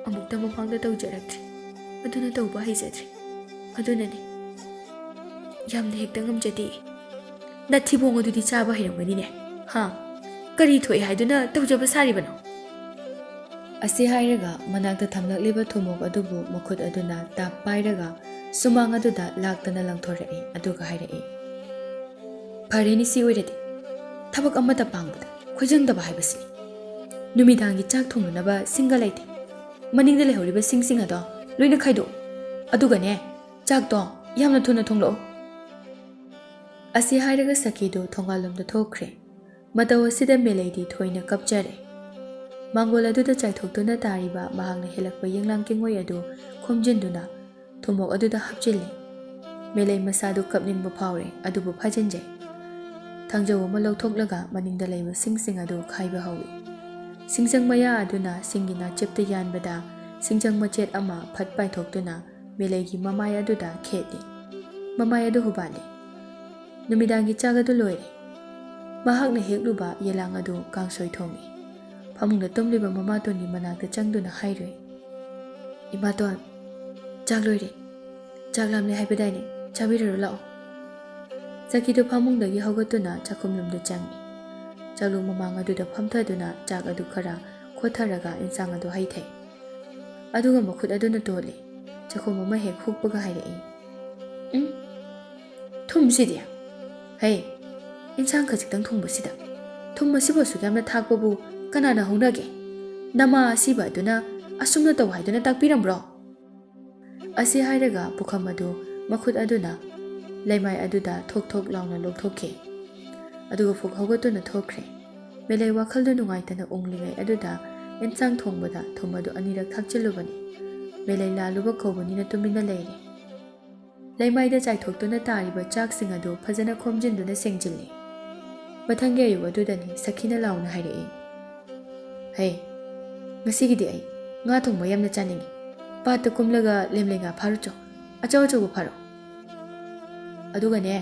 ꯑꯃꯨꯛꯇ ꯃꯃꯥꯡꯗ ꯇꯧꯖꯔꯛꯇ꯭ꯔꯤ, ꯑꯗꯨꯅ ꯇꯧꯕ ꯍꯩꯖꯗ꯭ꯔꯤ꯫ ꯑꯗꯨꯅꯅꯤ꯫ ꯌꯥꯝꯅ ꯍꯦꯛꯇ ꯉꯝꯖꯗꯦ꯫ ꯅꯊꯤꯕꯣꯡ ꯑꯗꯨꯗꯤ ꯆꯥꯕ ꯍꯩꯔꯝꯒꯅꯤꯅꯦ꯫ ꯍꯥ? ꯀꯔꯤ ꯊꯣꯛꯑꯦ ꯍꯥꯏꯗꯨꯅ ꯇꯧꯖꯕ ꯁꯥꯔꯤꯕꯅꯣ? ꯑꯁꯤ ꯍꯥꯏꯔꯒ ꯃꯅꯥꯛꯇ ꯊꯝꯂꯛꯂꯤꯕ ꯊꯨꯝꯃꯣꯛ ꯑꯗꯨꯕꯨ ꯃꯈꯨꯠ ꯑꯗꯨꯅ ꯇꯥꯞ ꯄꯥꯏꯔꯒ ꯁꯨꯃꯥꯡ ꯑꯗꯨꯗ ꯂꯥꯛꯇꯅ ꯂꯪꯊꯣꯔꯛꯏ, ꯑꯗꯨꯒ ꯍꯥꯏꯔꯛꯏ, "ꯐꯔꯦꯅꯦ, ꯁꯤ ꯑꯣꯏꯔꯗꯤ ꯊꯕꯛ ꯑꯃꯠꯇ ꯄꯥꯡꯕꯗ ꯈꯣꯏꯖꯪꯗꯕ ꯍꯥꯏꯕꯁꯤꯅꯤ꯫ ꯅꯨꯃꯤꯗꯥꯡꯒꯤ ꯆꯥꯛ ꯊꯣꯡꯅꯅꯕ ꯁꯤꯡꯒ ꯂꯩꯇꯦ꯫ ꯃꯅꯤꯡꯗ ꯂꯩꯍꯧꯔꯤꯕ ꯁꯤꯡꯁꯤꯡ ꯑꯗꯣ ꯂꯣꯏꯅ ꯈꯥꯏꯗꯣꯛꯎ꯫ ꯑꯗꯨꯒꯅꯦ, ꯆꯥꯛꯇꯣ ꯌꯥꯝꯅ ꯊꯨꯅ ꯊꯣꯡꯂꯛꯎ꯫" ꯑꯁꯤ ꯍꯥꯏꯔꯒ ꯁꯈꯤꯗꯨ ꯊꯣꯡꯒꯥꯜꯂꯣꯝꯗ ꯊꯣꯛꯈ꯭ꯔꯦ꯫ ꯃꯇꯧ ꯑꯁꯤꯗ ꯃꯦꯂꯩꯗꯤ ꯊꯣꯏꯅ ꯀꯞꯆꯔꯦ꯫ ꯃꯥꯡꯒꯣꯜ ꯑꯗꯨꯗ ꯆꯥꯏꯊꯣꯛꯇꯨꯅ ꯇꯥꯔꯤꯕ ꯃꯍꯥꯛꯅ ꯍꯦꯜꯂꯛꯄ ꯌꯦꯡꯂꯥꯡ ꯀꯦꯡꯉꯣꯏ ꯑꯗꯨ ꯈꯣꯝꯖꯤꯟꯗꯨꯅ ꯊꯨꯝꯃꯣꯛ ꯑꯗꯨꯗ ꯍꯥꯞꯆꯤꯜꯂꯦ꯫ ꯃꯦꯂꯩ ꯃꯁꯥꯗꯨ ꯀꯞꯅꯤꯡꯕ ꯐꯥꯎꯔꯦ, ꯑꯗꯨꯕꯨ ꯐꯥꯖꯤꯟꯖꯩ꯫ ꯊꯥꯡꯖꯧ ꯑꯃ ꯂꯧꯊꯣꯛꯂꯒ ꯃꯅꯤꯡꯗ ꯂꯩꯕ ꯁꯤꯡꯁꯤꯡ ꯑꯗꯨ ꯈꯥꯏꯕ ꯍꯧꯏ꯫ ꯁꯤꯡꯖꯪ ꯃꯌꯥ ꯑꯗꯨꯅ ꯁꯤꯡꯒꯤ ꯅꯥꯆꯦꯞꯇ ꯌꯥꯟꯕꯗ ꯁꯤꯡꯖꯪ ꯃꯆꯦꯠ ꯑꯃ ꯐꯠ ꯄꯥꯏꯊꯣꯛꯇꯨꯅ ꯃꯦꯂꯩꯒꯤ ꯃꯃꯥꯏ ꯑꯗꯨꯗ ꯈꯦꯠꯂꯤ꯫ ꯃꯃꯥꯏ ꯑꯗꯨ ꯍꯨꯕꯥꯠꯂꯤ꯫ ꯅꯨꯃꯤꯗꯥꯡꯒꯤ ꯆꯥꯛ ꯑꯗꯨ ꯂꯣꯏꯔꯦ꯫ ꯃꯍꯥꯛꯅ ꯍꯦꯛꯂꯨꯕ ꯌꯦꯂꯥꯡ ꯑꯗꯨ ꯀꯥꯡꯁꯣꯏ ꯊꯣꯡꯏ꯫ ꯐꯃꯨꯡꯗ ꯇꯨꯝꯂꯤꯕ ꯃꯃꯥꯇꯣꯟꯒꯤ ꯃꯅꯥꯛꯇ ꯆꯪꯗꯨꯅ ꯍꯥꯏꯔꯨꯏ, "ꯏꯃꯥꯇꯣꯟ, ꯆꯥꯛ ꯂꯣꯏꯔꯦ꯫ ꯆꯥꯛ ꯂꯥꯝꯂꯦ ꯍꯥꯏꯕꯗꯥꯏꯅꯦ? ꯆꯥꯕꯤꯔꯔꯣ ꯂꯥꯛꯑꯣ꯫" ꯁꯈꯤꯗꯨ ꯐꯃꯨꯡꯗꯒꯤ ꯍꯧꯒꯠꯇꯨꯅ ꯆꯥꯛꯈꯨꯝꯂꯣꯝꯗ ꯆꯪꯏ꯫ ꯆꯥꯛꯂꯨ ꯃꯃꯥꯡ ꯑꯗꯨꯗ ꯐꯝꯊꯗꯨꯅ ꯆꯥꯛ ꯑꯗꯨ ꯈꯔ ꯈꯣꯠꯊꯔꯒ ꯏꯟꯁꯥꯡ ꯑꯗꯨ ꯍꯩꯊꯩ꯫ ꯑꯗꯨꯒ ꯃꯈꯨꯠ ꯑꯗꯨꯅ ꯇꯣꯠꯂꯤ꯫ ꯆꯥꯛꯈꯨꯝ ꯑꯃ ꯍꯦꯛ ꯍꯨꯛꯄꯒ ꯍꯥꯏꯔꯛꯏ, "ꯎꯝ, ꯊꯨꯝꯁꯤꯗꯤ! ꯍꯩ, ꯏꯟꯁꯥꯡ ꯈꯖꯤꯛꯇꯪ ꯊꯣꯡꯕꯁꯤꯗ ꯊꯨꯝ ꯑꯁꯤꯕꯨ ꯑꯁꯨꯛ ꯌꯥꯝꯅ ꯊꯥꯛꯄꯕꯨ ꯀꯅꯥꯅ ꯍꯧꯅꯒꯦ? ꯅꯃꯥ ꯑꯁꯤꯕ ꯑꯗꯨꯅ ꯑꯁꯨꯝꯅ ꯇꯧ ꯍꯥꯏꯗꯨꯅ ꯇꯥꯛꯄꯤꯔꯝꯕ꯭ꯔꯣ?" ꯑꯁꯤ ꯍꯥꯏꯔꯒ ꯄꯨꯈꯝ ꯑꯗꯨ ꯃꯈꯨꯠ ꯑꯗꯨꯅ ꯂꯩꯃꯥꯏ ꯑꯗꯨꯗ ꯊꯣꯛ ꯊꯣꯛ ꯂꯥꯎꯅ ꯂꯧꯊꯣꯛꯈꯤ꯫ ꯑꯗꯨꯒ ꯐꯨꯛ ꯍꯧꯒꯠꯇꯨꯅ ꯊꯣꯛꯈ꯭ꯔꯦ꯫ ꯃꯦꯂꯩ ꯋꯥꯈꯜꯗꯨ ꯅꯨꯡꯉꯥꯏꯇꯅ ꯎꯪꯂꯤꯉꯩ ꯑꯗꯨꯗ ꯑꯦꯟꯁꯥꯡ ꯊꯣꯡꯕꯗ ꯊꯨꯝ ꯑꯗꯨ ꯑꯅꯤꯔꯛ ꯊꯥꯛꯆꯤꯜꯂꯨꯕꯅꯤ꯫ ꯃꯦꯂꯩ ꯂꯥꯜꯂꯨꯕ ꯀꯧꯕꯅꯤꯅ ꯇꯨꯃꯤꯟꯅ ꯂꯩꯔꯦ꯫ ꯂꯩꯃꯥꯏꯗ ꯆꯥꯏꯊꯣꯛꯇꯨꯅ ꯇꯥꯔꯤꯕ ꯆꯥꯛꯁꯤꯡ ꯑꯗꯨ ꯐꯖꯅ ꯈꯣꯝꯖꯤꯟꯗꯨꯅ ꯁꯦꯡꯖꯤꯜꯂꯤ꯫ ꯃꯊꯪꯒꯤ ꯑꯌꯨꯛ ꯑꯗꯨꯗꯅꯤ ꯁꯈꯤꯅ ꯂꯥꯎꯅ ꯍꯥꯏꯔꯛꯏ, "ꯍꯩ, ꯉꯁꯤꯒꯤꯗꯤ ꯑꯩ ꯉꯥ ꯊꯣꯡꯕ ꯌꯥꯝꯅ ꯆꯥꯅꯤꯡꯉꯤ꯫ ꯄꯥꯠꯇ ꯀꯨꯝꯂꯒ ꯂꯦꯝꯂꯩ ꯉꯥ ꯐꯥꯔꯨꯆꯣ꯫ ꯑꯆꯧ ꯑꯆꯧꯕ ꯐꯥꯔꯣ꯫ ꯑꯗꯨꯒꯅꯦ,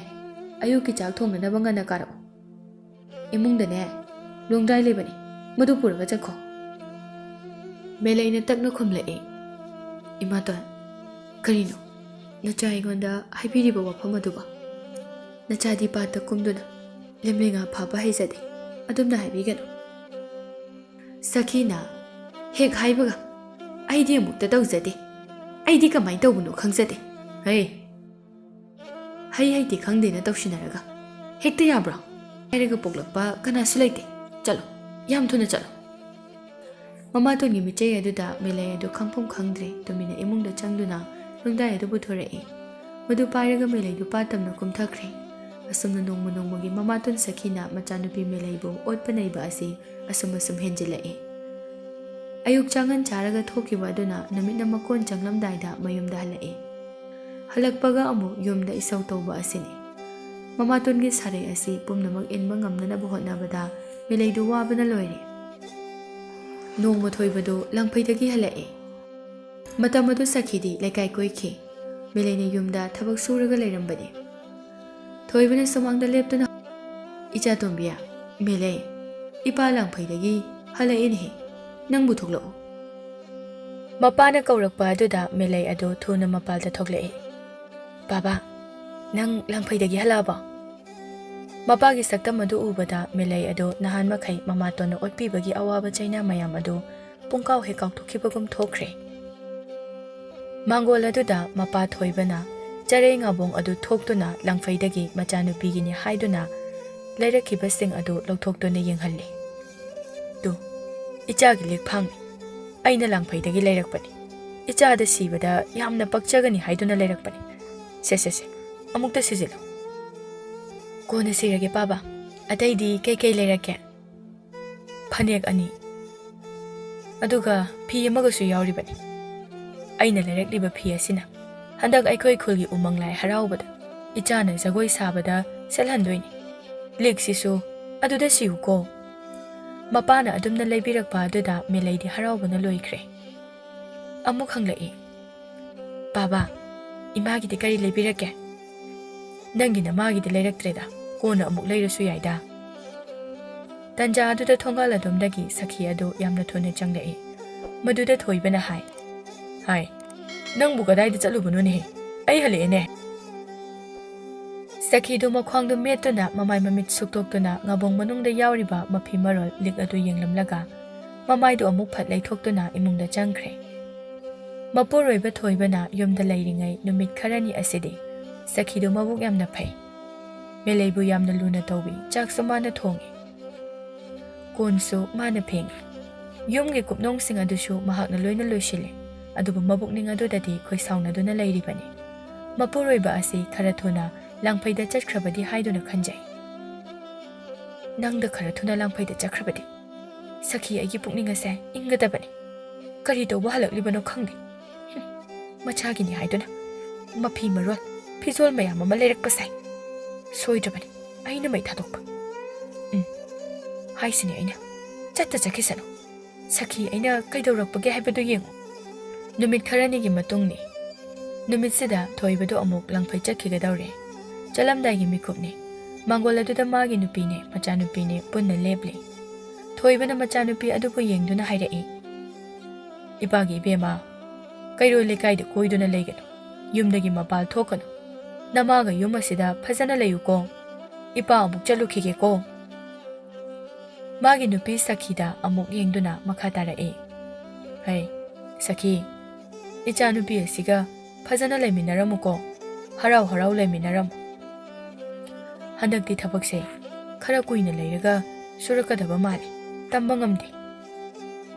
ꯑꯌꯨꯛꯀꯤ ꯆꯥꯛ ꯊꯣꯡꯅꯅꯕ ꯉꯟꯅ ꯀꯥꯔꯛꯎ꯫ ꯏꯃꯨꯡꯗꯅꯦ, ꯂꯣꯡꯗ꯭ꯔꯥꯏ ꯂꯩꯕꯅꯤ, ꯃꯗꯨ ꯄꯨꯔꯒ ꯆꯠꯈꯣ꯫" ꯃꯦꯂꯩꯅ ꯇꯛꯅ ꯈꯨꯝꯂꯛꯏ, "ꯏꯃꯥꯇꯣꯟ, ꯀꯔꯤꯅꯣ?" ꯅꯆꯥ ꯑꯩꯉꯣꯟꯗ ꯍꯥꯏꯕꯤꯔꯤꯕ ꯋꯥꯐꯝ ꯑꯗꯨꯕꯨ? ꯅꯆꯥꯗꯤ ꯄꯥꯠꯇ ꯀꯨꯝꯗꯨꯅ ꯂꯦꯝꯂꯩꯉꯥ ꯐꯥꯕ ꯍꯩꯖꯗꯦ꯫ ꯑꯗꯨꯝꯅ ꯍꯥꯏꯕꯤꯒꯅꯨ꯫ ꯁꯈꯤꯅ, ꯍꯦꯛ ꯍꯥꯏꯕꯒ, "ꯑꯩꯗꯤ ꯑꯃꯨꯛꯇ ꯇꯧꯖꯗꯦ꯫ ꯑꯩꯗꯤ ꯀꯃꯥꯏꯅ ꯇꯧꯕꯅꯣ ꯈꯪꯖꯗꯦ꯫ ꯍꯩ, ꯍꯩ ꯍꯩꯇꯦ ꯈꯪꯗꯦꯅ ꯇꯧꯁꯤꯟꯅꯔꯒ ꯍꯦꯛꯇ ꯌꯥꯕ꯭ꯔꯣ? ꯍꯥꯏꯔꯒ ꯄꯣꯛꯂꯛꯄ ꯀꯅꯥꯁꯨ ꯂꯩꯇꯦ꯫ ꯆꯠꯂꯣ, ꯌꯥꯝ ꯊꯨꯅ ꯆꯠꯂꯣ꯫" ꯃꯃꯥꯇꯣꯟꯒꯤ ꯃꯤꯆꯩ ꯑꯗꯨꯗ ꯃꯦꯂꯩ ꯑꯗꯨ ꯈꯪꯐꯝ ꯈꯪꯗ꯭ꯔꯦ꯫ ꯇꯨꯃꯤꯟꯅ ꯏꯃꯨꯡꯗ ꯆꯪꯗꯨꯅ ꯅꯨꯡꯗꯥꯏ ꯑꯗꯨ ꯄꯨꯊꯣꯔꯛꯏ꯫ ꯃꯗꯨ ꯄꯥꯏꯔꯒ ꯃꯦꯂꯩꯗꯨ ꯄꯥꯠ ꯇꯝꯅ ꯀꯨꯝꯊꯈ꯭ꯔꯦ꯫ ꯑꯁꯨꯝꯅ ꯅꯣꯡꯃ ꯅꯣꯡꯃꯒꯤ ꯃꯃꯥꯇꯣꯟ ꯁꯈꯤꯅ ꯃꯆꯥꯅꯨꯄꯤ ꯃꯦꯂꯩꯕꯨ ꯑꯣꯠꯄ ꯅꯩꯕ ꯑꯁꯤ ꯑꯁꯨꯝ ꯑꯁꯨꯝ ꯍꯦꯟꯖꯤꯜꯂꯛꯏ꯫ ꯑꯌꯨꯛ ꯆꯥꯉꯟ ꯆꯥꯔꯒ ꯊꯣꯛꯈꯤꯕ ꯑꯗꯨꯅ ꯅꯨꯃꯤꯠꯅ ꯃꯀꯣꯟ ꯆꯪꯂꯝꯗꯥꯏꯗ ꯃꯌꯨꯝꯗ ꯍꯜꯂꯛꯏ꯫ ꯍꯜꯂꯛꯄꯒ ꯑꯃꯨꯛ ꯌꯨꯝꯗ ꯏꯁꯧ ꯇꯧꯕ ꯑꯁꯤꯅꯤ꯫ ꯃꯃꯥꯇꯣꯟꯒꯤ ꯁꯥꯔꯩ ꯑꯁꯤ ꯄꯨꯝꯅꯃꯛ ꯏꯟꯕ ꯉꯝꯅꯅꯕ ꯍꯣꯠꯅꯕꯗ ꯃꯦꯂꯩꯗꯨ ꯋꯥꯕꯅ ꯂꯣꯏꯔꯦ꯫ ꯅꯣꯡꯃ ꯊꯣꯏꯕꯗꯨ ꯂꯪꯐꯩꯗꯒꯤ ꯍꯜꯂꯛꯏ꯫ ꯃꯇꯝ ꯑꯗꯨ ꯁꯈꯤꯗꯤ ꯂꯩꯀꯥꯏ ꯀꯣꯏꯈꯤ꯫ ꯃꯦꯂꯩꯅ ꯌꯨꯝꯗ ꯊꯕꯛ ꯁꯨꯔꯒ ꯂꯩꯔꯝꯕꯅꯤ꯫ ꯊꯣꯏꯕꯅ ꯁꯨꯃꯥꯡꯗ ꯂꯦꯞꯇꯨꯅ, "ꯏꯆꯥ ꯇꯣꯝꯕꯤ, ꯃꯦꯂꯩ, ꯏꯄꯥ ꯂꯪꯐꯩꯗꯒꯤ ꯍꯜꯂꯛꯏꯅꯦꯍꯦ, ꯅꯪꯕꯨ ꯊꯣꯛꯂꯛꯑꯣ꯫" ꯃꯄꯥꯅ ꯀꯧꯔꯛꯄ ꯑꯗꯨꯗ ꯃꯦꯂꯩ ꯑꯗꯨ ꯊꯨꯅ ꯃꯄꯥꯜꯗ ꯊꯣꯛꯂꯛꯏ꯫ "ꯕꯥꯕꯥ, ꯅꯪ ꯂꯪꯐꯩꯗꯒꯤ ꯍꯜꯂꯛꯑꯕꯣ?" ꯃꯄꯥꯒꯤ ꯁꯛꯇꯝ ꯑꯗꯨ ꯎꯕꯗ ꯃꯦꯂꯩ ꯑꯗꯨ ꯅꯍꯥꯟ ꯃꯈꯩ ꯃꯃꯥꯇꯣꯟꯅ ꯑꯣꯠꯄꯤꯕꯒꯤ ꯑꯋꯥꯕ ꯆꯩꯅꯥ ꯃꯌꯥꯝ ꯑꯗꯨ ꯄꯨꯡꯀꯥꯎ ꯍꯦꯛ ꯀꯥꯎꯊꯣꯛꯈꯤꯕꯒꯨꯝ ꯊꯣꯛꯈ꯭ꯔꯦ꯫ ꯃꯥꯡꯒꯣꯜ ꯑꯗꯨꯗ ꯃꯄꯥ ꯊꯣꯏꯕꯅ ꯆꯔꯩ ꯉꯥꯕꯣꯡ ꯑꯗꯨ ꯊꯣꯛꯇꯨꯅ ꯂꯪꯐꯩꯗꯒꯤ ꯃꯆꯥꯅꯨꯄꯤꯒꯤꯅꯤ ꯍꯥꯏꯗꯨꯅ ꯂꯩꯔꯛꯈꯤꯕꯁꯤꯡ ꯑꯗꯨ ꯂꯧꯊꯣꯛꯇꯨꯅ ꯌꯦꯡꯍꯜꯂꯤ꯫ "ꯇꯨ, ꯏꯆꯥꯒꯤ ꯂꯤꯛꯐꯥꯡꯅꯤ꯫ ꯑꯩꯅ ꯂꯪꯐꯩꯗꯒꯤ ꯂꯩꯔꯛꯄꯅꯤ꯫ ꯏꯆꯥꯗ ꯁꯤꯕꯗ ꯌꯥꯝꯅ ꯄꯛꯆꯒꯅꯤ ꯍꯥꯏꯗꯨꯅ ꯂꯩꯔꯛꯄꯅꯤ꯫ ꯁꯦ, ꯁꯦ, ꯁꯦ, ꯑꯃꯨꯛꯇ ꯁꯤꯖꯤꯜꯂꯨ꯫" "ꯀꯣꯟꯅ ꯁꯤꯔꯒꯦ ꯄꯥꯕ꯫ ꯑꯇꯩꯗꯤ ꯀꯩꯀꯩ ꯂꯩꯔꯛꯀꯦ?" "ꯐꯅꯦꯛ ꯑꯅꯤ, ꯑꯗꯨꯒ ꯐꯤ ꯑꯃꯒꯁꯨ ꯌꯥꯎꯔꯤꯕꯅꯤ꯫ ꯑꯩꯅ ꯂꯩꯔꯛꯂꯤꯕ ꯐꯤ ꯑꯁꯤꯅ ꯍꯟꯗꯛ ꯑꯩꯈꯣꯏ ꯈꯨꯜꯒꯤ ꯎꯃꯪ ꯂꯥꯏ ꯍꯔꯥꯎꯕꯗ ꯏꯆꯥꯅ ꯖꯒꯣꯏ ꯁꯥꯕꯗ ꯁꯦꯠꯍꯟꯗꯣꯏꯅꯤ꯫ ꯂꯤꯛꯁꯤꯁꯨ ꯑꯗꯨꯗ ꯁꯤꯌꯨꯀꯣ꯫" ꯃꯄꯥꯅ ꯑꯗꯨꯝꯅ ꯂꯩꯕꯤꯔꯛꯄ ꯑꯗꯨꯗ ꯃꯦꯂꯩꯗꯤ ꯍꯔꯥꯎꯕꯅ ꯂꯣꯏꯈ꯭ꯔꯦ꯫ ꯑꯃꯨꯛ ꯍꯪꯂꯛꯏ, "ꯕꯥꯕꯥ, ꯏꯃꯥꯒꯤꯗꯤ ꯀꯔꯤ ꯂꯩꯕꯤꯔꯛꯀꯦ?" "ꯅꯪꯒꯤ ꯅꯃꯥꯒꯤꯗꯤ ꯂꯩꯔꯛꯇ꯭ꯔꯦꯗ, ꯀꯣꯟꯅ ꯑꯃꯨꯛ ꯂꯩꯔꯁꯨ ꯌꯥꯏꯗ꯫" ꯇꯟꯖꯥ ꯑꯗꯨꯗ ꯊꯣꯡꯒꯥꯜ ꯑꯗꯣꯝꯗꯒꯤ ꯁꯈꯤ ꯑꯗꯨ ꯌꯥꯝꯅ ꯊꯨꯅ ꯆꯪꯂꯛꯏ꯫ ꯃꯗꯨꯗ ꯊꯣꯏꯕꯅ ꯍꯥꯏ, "ꯍꯥꯏ, ꯅꯪꯕꯨ ꯀꯗꯥꯏꯗ ꯆꯠꯂꯨꯕꯅꯣꯅꯦꯍꯦ? "ꯑꯩ ꯍꯜꯂꯛꯑꯦꯅꯦ!" ꯁꯈꯤꯗꯨ ꯃꯈ꯭ꯋꯥꯡꯗꯨ ꯃꯦꯠꯇꯨꯅ ꯃꯃꯥꯏ ꯃꯃꯤꯠ ꯁꯨꯛꯇꯣꯛꯇꯨꯅ ꯉꯥꯕꯣꯡ ꯃꯅꯨꯡꯗ ꯌꯥꯎꯔꯤꯕ ꯃꯐꯤ ꯃꯔꯣꯜ ꯂꯤꯛ ꯑꯗꯨ ꯌꯦꯡꯂꯝꯂꯒ ꯃꯃꯥꯏꯗꯨ ꯑꯃꯨꯛ ꯐꯠ ꯂꯩꯊꯣꯛꯇꯨꯅ ꯏꯃꯨꯡꯗ ꯆꯪꯈ꯭ꯔꯦ꯫ ꯃꯄꯨꯔꯣꯏꯕ ꯊꯣꯏꯕꯅ ꯌꯨꯝꯗ ꯂꯩꯔꯤꯉꯩ ꯅꯨꯃꯤꯠ ꯈꯔꯅꯤ ꯑꯁꯤꯗꯤ ꯁꯈꯤꯗꯨ ꯃꯕꯨꯛ ꯌꯥꯝꯅ ꯐꯩ꯫ ꯃꯦꯂꯩꯕꯨ ꯌꯥꯝꯅ ꯂꯨꯅ ꯇꯧꯏ, ꯆꯥꯛꯁꯨ ꯃꯥꯅ ꯊꯣꯡꯏ꯫ ꯀꯣꯟꯁꯨ ꯃꯥꯅ ꯐꯦꯡꯏ꯫ ꯌꯨꯝꯒꯤ ꯀꯨꯞꯅꯣꯝꯁꯤꯡ ꯑꯗꯨꯁꯨ ꯃꯍꯥꯛꯅ ꯂꯣꯏꯅ ꯂꯣꯏꯁꯤꯜꯂꯤ꯫ ꯑꯗꯨꯕꯨ ꯃꯕꯨꯛꯅꯤꯡ ꯑꯗꯨꯗꯗꯤ ꯈꯣꯏ ꯁꯥꯎꯅꯗꯨꯅ ꯂꯩꯔꯤꯕꯅꯤ꯫ ꯃꯄꯨꯔꯣꯏꯕ ꯑꯁꯤ ꯈꯔ ꯊꯨꯅ ꯂꯥꯡꯐꯩꯗ ꯆꯠꯈ꯭ꯔꯕꯗꯤ ꯍꯥꯏꯗꯨꯅ ꯈꯟꯖꯩ꯫ ꯅꯪꯗ ꯈꯔ ꯊꯨꯅ ꯂꯥꯡꯐꯩꯗ ꯆꯠꯈ꯭ꯔꯕꯗꯤ ꯁꯈꯤ ꯑꯩꯒꯤ ꯄꯨꯛꯅꯤꯡ ꯑꯁꯦ ꯏꯪꯒꯗꯕꯅꯤ꯫ ꯀꯔꯤ ꯇꯧꯕ ꯍꯜꯂꯛꯂꯤꯕꯅꯣ ꯈꯪꯗꯦ꯫ ꯍꯨꯝ, ꯃꯆꯥꯒꯤꯅꯤ ꯍꯥꯏꯗꯨꯅ ꯃꯐꯤ ꯃꯔꯣꯜ, ꯐꯤꯖꯣꯜ ꯃꯌꯥꯝ ꯑꯃ ꯂꯩꯔꯛꯄ ꯁꯥꯏ꯫ ꯁꯣꯏꯗ꯭ꯔꯕꯅꯤ ꯑꯩꯅ ꯃꯩ ꯊꯥꯗꯣꯛꯄ꯫ ꯎꯝ, ꯍꯥꯏꯁꯤꯅꯤ ꯑꯩꯅ꯫ ꯆꯠꯇ ꯆꯠꯈꯤꯁꯅꯨ꯫ ꯁꯈꯤ ꯑꯩꯅ ꯀꯩꯗꯧꯔꯛꯄꯒꯦ ꯍꯥꯏꯕꯗꯨ ꯌꯦꯡꯉꯨ꯫ ꯅꯨꯃꯤꯠ ꯈꯔꯅꯤꯒꯤ ꯃꯇꯨꯡꯅꯤ꯫ ꯅꯨꯃꯤꯠꯁꯤꯗ ꯊꯣꯏꯕꯗꯨ ꯑꯃꯨꯛ ꯂꯪꯐꯩ ꯆꯠꯈꯤꯒꯗꯧꯔꯦ꯫ ꯆꯠꯂꯝꯗꯥꯏꯒꯤ ꯃꯤꯀꯨꯞꯅꯤ꯫ ꯃꯥꯡꯒꯣꯜ ꯑꯗꯨꯗ ꯃꯥꯒꯤ ꯅꯨꯄꯤꯅꯦ, ꯃꯆꯥꯅꯨꯄꯤꯅꯦ ꯄꯨꯟꯅ ꯂꯦꯞꯂꯤ꯫ ꯊꯣꯏꯕꯅ ꯃꯆꯥꯅꯨꯄꯤ ꯑꯗꯨꯕꯨ ꯌꯦꯡꯗꯨꯅ ꯍꯥꯏꯔꯛꯏ, "ꯏꯄꯥꯒꯤ ꯏꯕꯦꯝꯃ, ꯀꯩꯔꯣꯏ ꯂꯩꯀꯥꯏꯗ ꯀꯣꯏꯗꯨꯅ ꯂꯩꯒꯅꯨ꯫ ꯌꯨꯝꯗꯒꯤ ꯃꯄꯥꯜ ꯊꯣꯛꯀꯅꯨ꯫ ꯅꯃꯥꯒ ꯌꯨꯝ ꯑꯁꯤꯗ ꯐꯖꯅ ꯂꯩꯌꯨꯀꯣ꯫ ꯏꯄꯥ ꯑꯃꯨꯛ ꯆꯠꯂꯨꯈꯤꯒꯦꯀꯣ꯫" ꯃꯥꯒꯤ ꯅꯨꯄꯤ ꯁꯈꯤꯗ ꯑꯃꯨꯛ ꯌꯦꯡꯗꯨꯅ ꯃꯈꯥ ꯇꯥꯔꯛꯏ, "ꯍꯩ, ꯁꯈꯤ, ꯏꯆꯥꯅꯨꯄꯤ ꯑꯁꯤꯒ ꯐꯖꯅ ꯂꯩꯃꯤꯟꯅꯔꯝꯃꯨꯀꯣ꯫ ꯍꯔꯥꯎ ꯍꯔꯥꯎ ꯂꯩꯃꯤꯟꯅꯔꯝꯃꯨ꯫ ꯍꯟꯗꯛꯇꯤ ꯊꯕꯛꯁꯦ ꯈꯔ ꯀꯨꯏꯅ ꯂꯩꯔꯒ ꯁꯨꯔꯛꯀꯗꯕ ꯃꯥꯜꯂꯤ꯫ ꯇꯝꯕ ꯉꯝꯗꯦ꯫"